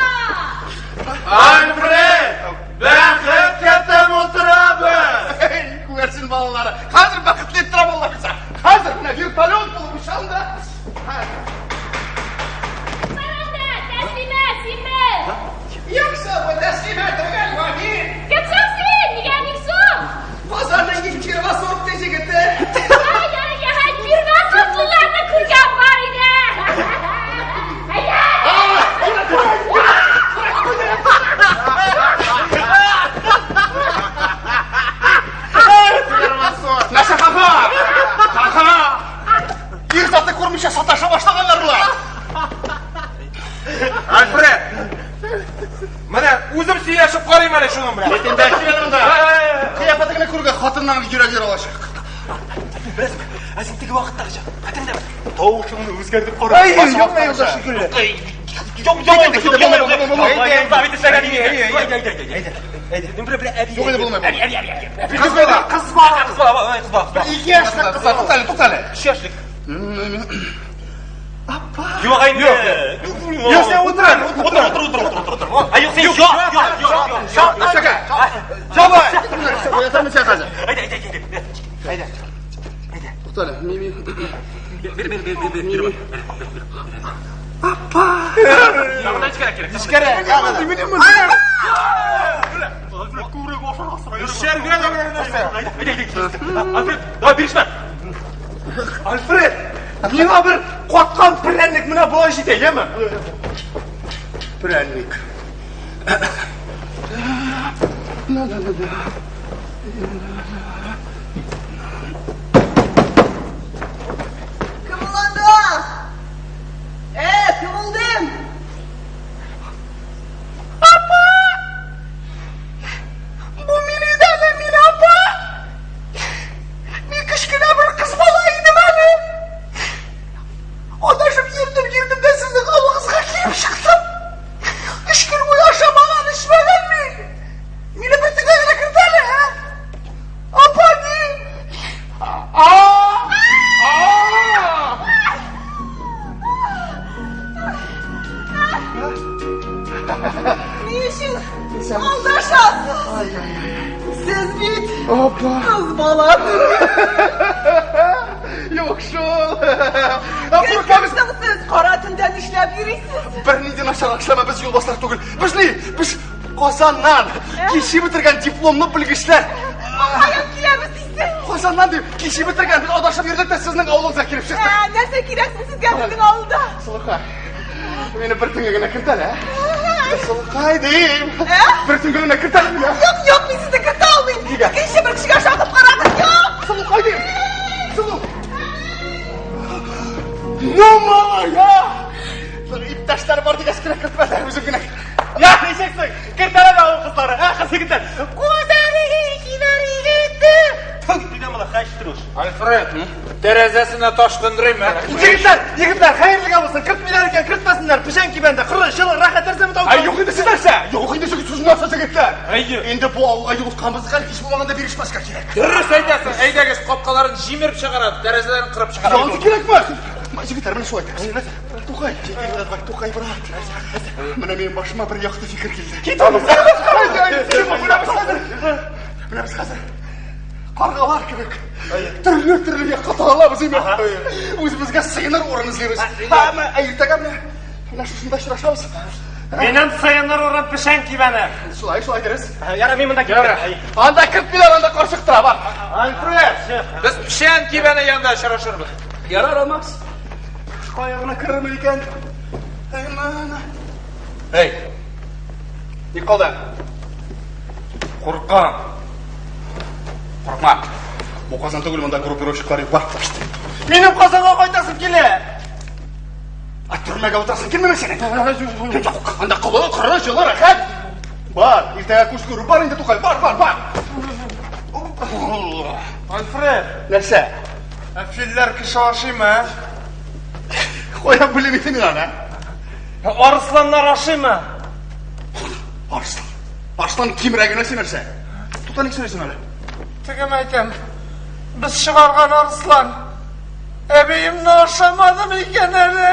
B: Альфред! Бәхет көтеп утырабыз!
A: Эй, күгәрчен балалары! Хәзер бәхетле иттерәм Алла бирсә! Хәзер менә вертолет булып очам да.
G: Баранда, Тәслимә, синме?
A: Юкса бу Тәслимә түгел, бу мин!
G: Кем соң син? Нигә ник соң?
A: Казанның первосортный егете!
G: Ай, ай, ай, первосортлыларны күргән бар иде. Әйдә!
A: Нәрсә хаха? Хаха! Ир заты күрмичә саташа башлаганнар болар.
B: Альфред! Менә үзем сөйләшеп карыйм әле шуның белән.
A: Әйтендә кил монда. Кыяфәте генә күргән хатыннан йөрәге яралачак.
C: Беләсеңме? Ә син теге вакыттагыча, хәтереңдәме?
E: Тавышыңны үзгәртеп кара.
B: Әй, юк, юк, шикелле.
C: Юк, юк, юк, юк, Әйдә, әйдә. Бер бер әби.
A: Юк инде булмый.
C: Әби, әби, әби.
A: Кыз бала.
C: Кыз бала, кыз бала, кыз бала.
A: Ике яшьлек кыз бала. Туктале, туктале.
C: Өч яшьлек. Апа. Юк, инде.
B: Юк, син утыр әле,
C: утыр, утыр, утыр, утыр, утыр. Ә юк, син юк, юк, юк, юк.
A: Нәрсәгә? Жабай! Оятамын син хәзер.
C: Әйдә, әйдә, әйдә.
A: Әйдә. Туктале, мими.
C: Бир, бир, бир, бир, бир.
A: Апа!
C: Нечкәрәк кирәк.
B: Нечкәрәк.
C: Эшәргә дә бер нәрсә. Әйдә, әйдә. Альфред, давай бирешмә.
B: Альфред, миңа бер каткан прәннек менә болай җитә, яме?
A: Прәнник. Ла-ла-ла-ла.
I: Кем ул анда? Э, кем ул дим?
D: Апа! Бу мин иде әле, мин апа! Мин кечкенә бер кыз бала идем әле. Адашып йөрдем, йөрдем дә сезнең авылыгызга килеп чыктым. Өч көн буе ашамаган, эчмәгән мин. Мине бер төнгә генә керт әле, ә? Апа, дим.
B: А! А!
I: Ни өчен алдашасыз? Сез бит
A: Апа.
I: кыз бала түгел.
A: Юк шул. Куркабыз.
I: Кем сез? Кара төндә нишләп йөрисез?
A: Бернинди начар эшләмә, без юлбасар түгел. Без ни? Без Казаннан кичеп бетергән дипломлы белгечләр.
I: Каян киләбез дисең?
A: Казаннан дип кичеп бетергән, без адашып йөрдек тә сезнең авылыгызга килеп чыктык.
I: Ә, нәрсә кирәк соң сезгә безнең авылда?
A: Сылукай, мине бер төнгә генә керт әле, ә? Сылукай дим.
I: Ә?
A: Бер төнгә генә керт әле мине.
I: Юк, юк, мин сезне кертә алмыйм.
A: Нигә?
I: Икенче бер кешегә шакып карагыз. Юк!
A: Сылукай дим. Сылу. Ну, малая! Иптәшләр бар дигәч кенә кертмәделәр, үзем генә.
C: Я, ничексең? Кертәләр авыл кызлары, ә, кыз егетләр. Түгел була, хәш труш.
B: Альфред, тәрәзәсенә таш тондырыйм, ә?
D: Егетләр, егетләр, хәерлегә булсын. Кертмиләр икән, кертмәсеннәр. Печән кибәндә, кыры, җылы, рәхәт нәрсә бит
A: Ай, юк инде сез нәрсә? Юк инде сез сүз нәрсә егетләр?
B: Әйе.
A: Инде бу авылга юлыкканбыз икән, һич булмаганда бирешмәскә кирәк.
B: Дөрес әйтәсең, әйдәгез, капкаларын җимереп чыгарабыз, тәрәзәләрен кырып чыгарабыз.
A: Янды кирәкме? Егетләр, менә шулай итәбез. Тукай, Тукай, брат. Менә минем башыма бер якты фикер килде. Кит аны. Менә без хәзер. Менә без хәзер. Каргалар кебек. Төрле-төрле якка таралабыз инде. Үзебезгә сыеныр урын эзлибез. Ә иртәгә менә менә шушында очрашабыз.
C: Минем сыеныр урын печән кибәне.
A: Шулай, шулай дөрес.
C: Яра, мин монда киттем.
A: Анда кертмиләр, анда карчык тора, бар.
B: Альфред, без печән кибәне янында очрашырбыз.
A: Ярар, Алмаз. Кая гына керермен икән? Эй, мана. Эй. Ни калды?
B: Куркам.
A: Куркма. Бу Казан түгел, монда группировщиклар юк. Бар.
D: Минем Казанга кайтасым килә.
A: А төрмәгә утырасың килмиме синең? Юк, анда кылы, кыры, җылы, рәхәт. Бар, иртәгә күз күрер. Бар инде, Тукай, бар, бар, бар.
B: Альфред,
A: Нәрсә?
B: ә филләр кеше ашыймы, ә?
A: Каян белим инде мин аны, ә?
C: Арысланнар ашыймы?
A: Арыслан. Арыслан кимрәгенә син нәрсә? Тукай, ник сөйлисең әле?
B: Тегем әйтәм, без чыгарган арыслан әбиемне ашамады микән әле?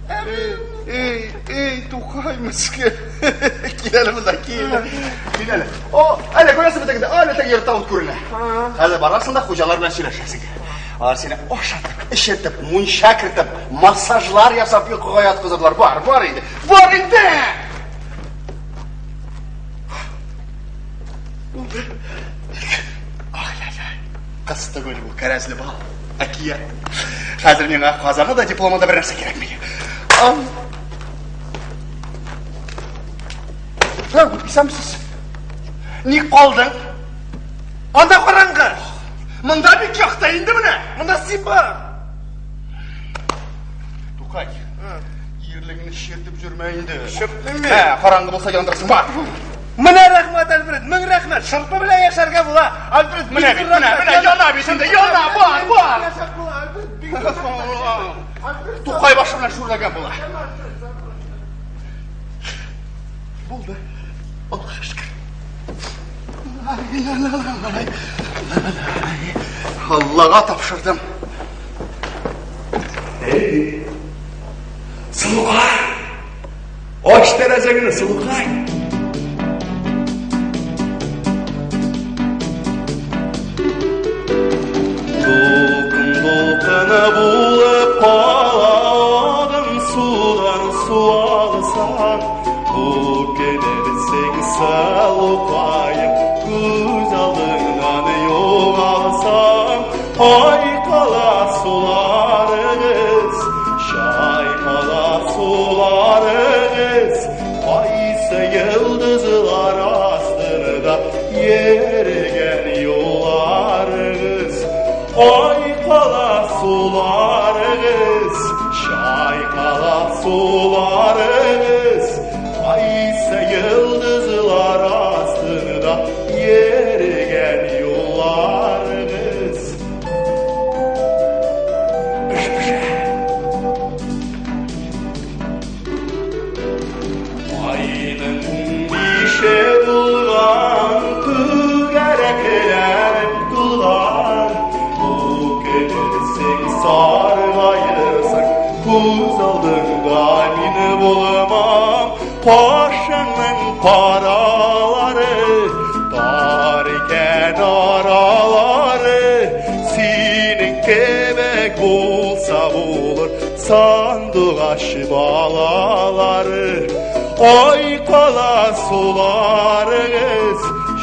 A: Эй, эй, эй, Тукай, мескен. Кил әле монда, кил. Кил әле. О, әле күрәсең бит инде, әле теге йортта ут күренә. Хәзер барасың да хуҗалар белән сөйләшәсең. Алар сине ашатып, эчертеп, мунча кертеп, массажлар ясап йокыга яткызырлар. Бар, бар инде. Бар инде! Булды. Ай-яй-яй. Кыз түгел бу, кәрәзле бал. Әкият. Хәзер миңа Казаны да, дипломы да бер нәрсә кирәкми. Ам. Исәнмесез. Ник калдың?
D: Анда караңгы.
A: Монда бик якты инде менә.
D: Монда син бар.
A: Тукай. Ирлегеңне чиртеп йөрмә инде.
B: Чиртмим мин.
A: Ә, караңгы булса яндырасың. Бар.
D: Менә рәхмәт, Альфред, мең рәхмәт. Шырпы белән яшәргә була. Альфред,
A: Менә
D: бик
A: бит,
D: зур
A: менә,
D: рәхмәт.
A: менә, яна бит инде, яна, бар, бар.
D: Яшәп була, Альфред, бик зур рәхмәт.
A: Тукай башы белән шүрләгән була. Булды. Аллага шөкер. Аллага тапшырдым.
E: Эй, сылукай! Ач тәрәзәңне, сылукай! Дулкын дулкыны булып каладым судан су алсам, Үкенерсең сылукаем, күз алдыңнан югалсам, Айкала суларыгыз, чайкала суларыгыз, Кайсы йолдызлар астында йөргән юлларыгыз. Айкала суларыгыз, чайкала суларыгыз, Кайсы йолдызлар астында йөргән юлларыгыз. Эш пешә. Айның унбише булган, түгәрәкләнеп тулган. Үкенерсең, саргаерсың, күз алдыңда мин булмам. Кашыңның каралары, тар икән аралары. Синең кебек булса булыр, Сандугач балалары, Ой кала суларыгыз,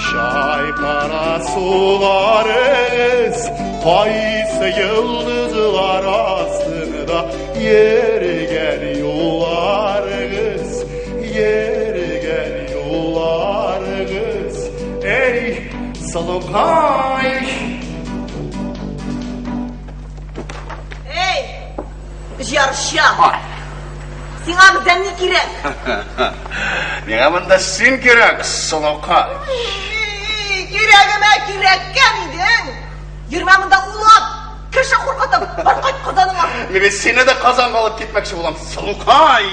E: чайкала суларыгыз, Кайсы йолдызлар астында йөргән юлларыгыз, йөргән юлларыгыз. Эй, сылукай!
I: Эй, җырчы! Сиңа бездән ни кирәк?
A: Миңа монда син кирәк, сылукай.
I: Кирәгемә кирәккән идең. Йөрмә монда улап, кеше куркытып, бар кайт Казаныңа.
A: Мин бит сине дә Казанга алып китмәкче булам, сылукай.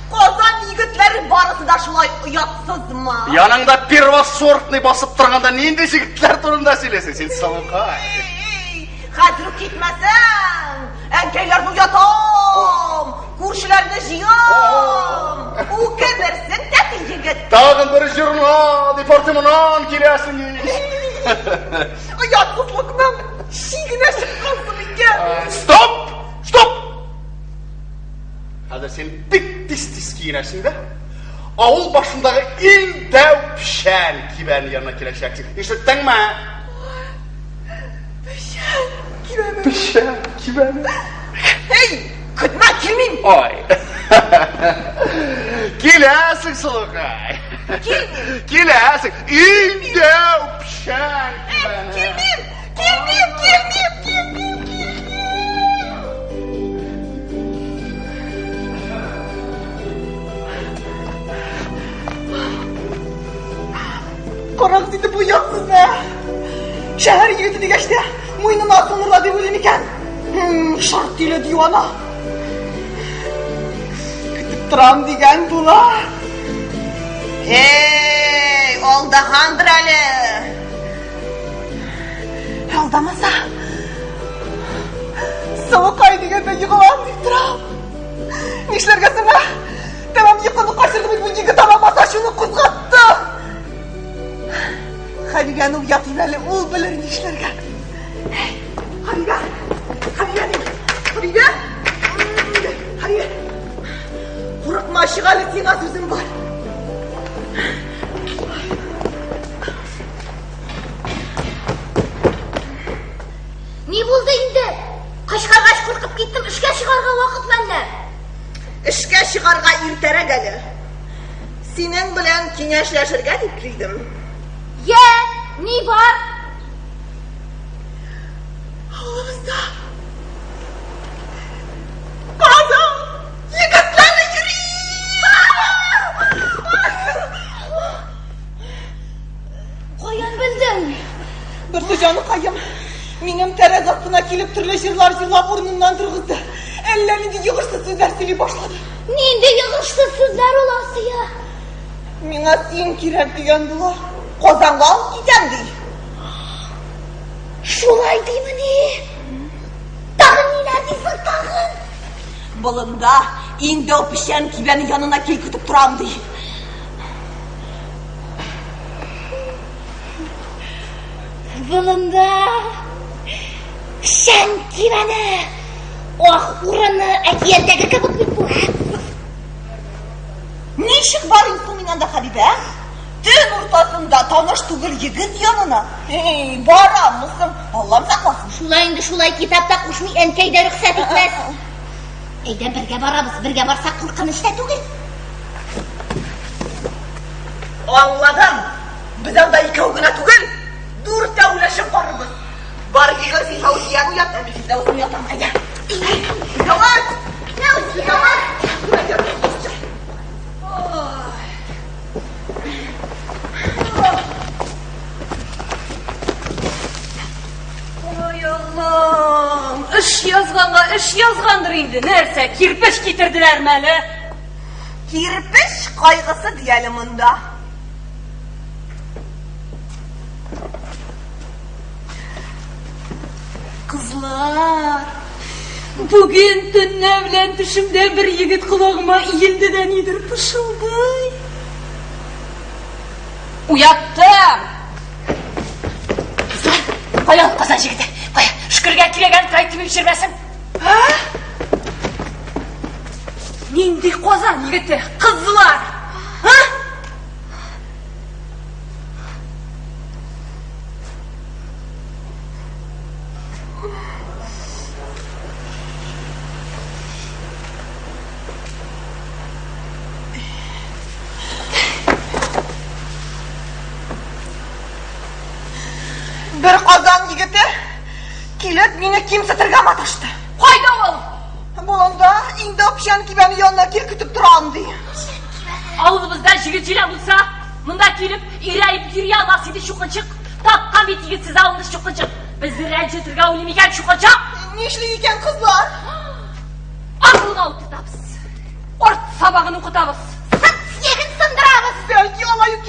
I: Казан егетләре барысы да шулай оятсызмы?
A: Яныңда первосортный басып торганда нинди егетләр турында сөйлисең син, сылукай?
I: Хәзер үк китмәсәң, әнкәйләрне уятам, күршеләрне җыям. Үкенерсең, тәти егет.
A: Тагын бер җырла, дип артымнан киләсең.
I: Оятсызлыкның чигенә чыккансың икән.
A: Стоп! Стоп! Хәзер син бик тиз-тиз киенәсең дә, авыл башындагы иң дәү печән кибәне янына киләчәксең. Ишеттеңме?
I: Печән кибәне.
A: Печән кибәне.
I: Эй, көтмә, килмим.
A: Ой. Киләсең, сылукай.
I: Килмим.
A: Киләсең. Иң дәү печән кибәне.
I: Килмим, килмим, килмим, килмим, килмим. Карагыз инде бу оятсызны. Шәһәр егете дигәч тә, муенына асылырла дип уйлыйм икән. Шарт тиле дивана. Көтеп торам дигән була. Эй, алдагандыр әле. Алдамаса, сылукай дигәндә егылам дип торам. Нишләргә соң, ә? Тәмам йокыны качырды бит бу егет ана маташуны кузгатты. Хәбибәне уятыйм әле, ул белер нишләргә. Хәбибә! Хәбибә дим! Хәбибә! Хәбибә! Курыкма, чык әле, сиңа сүзем бар.
G: Ни булды инде? Кычкыргач куркып киттем, эшкә чыгарга вакыт мәллә?
I: Эшкә чыгарга иртәрәк әле. Синең белән киңәшләшергә дип килдем.
G: Йә, ни бар?
I: Авылыбызда Казан егетләре йөри!
G: Каян белдең?
I: Берсе җаныкаем, минем тәрәз астына килеп төрле җырлар җырлап урыныннан торгызды. Әллә нинди йогышсыз сүзләр сөйли башлады.
G: Нинди йогышсыз сүзләр ул, Асия?
I: Миңа син кирәк дигән була. Казанга алып китәм ди.
G: Шулай димени? Тагын ниләр дисең тагын?
I: Болында иң дәү печән кибәне янына кил көтеп торам ди.
G: Болында печән кибәне. Ах, урыны әкияттәге кебек бит бу, ә?
I: Ничек барыйм соң мин анда, Хәбибә? Төн уртасында таныш түгел егет янына. Эй, бараммы соң? Аллам сакласын.
G: Шулай инде, шулай китап та кушмый, әнкәй дә рөхсәт итмәс. Әйдә бергә барабыз, бергә барсак куркыныч та түгел.
I: Аңладым. Без анда икәү генә түгел, дүртәүләшеп барырбыз. Бар йөгер, син Фәүзияне уят, ә мин Фирдәүсне уятам. Әйдә. Фирдәүс! Фирдәүс!
J: Ой, Аллам! Эш язганга эш язгандыр инде. Нәрсә, кирпеч китерделәрме әле?
I: Кирпеч кайгысы ди әле монда.
J: Кызлар, бүген төнлә белән төшемдә бер егет колагыма иелде дә нидер пышылдый. Уяттым!
G: Кызлар, кая ул Казан җегете? Кая? Шөкергә киләгән кайтып җирмәсен.
J: Нинди Казан егете? Кызлар! А?
I: Бер Казан егете килеп мине кимсетергә маташты.
J: Кайда ул?
I: Болында инде печән кибәне янына кил көтеп торам ди.
J: Авылыбызда җегет җилән булса, монда килеп, ирәеп йөри алмас иде чукынчык. Тапкан бит егетсез авылны чукынчык. Безне рәнҗетергә уйлый микән чукынчык?
I: Нишли икән кызлар?
J: Акылга утыртабыз. Арт сабагын укытабыз.
G: Сырт сөяген сындырабыз.
I: Бәлки алай ук.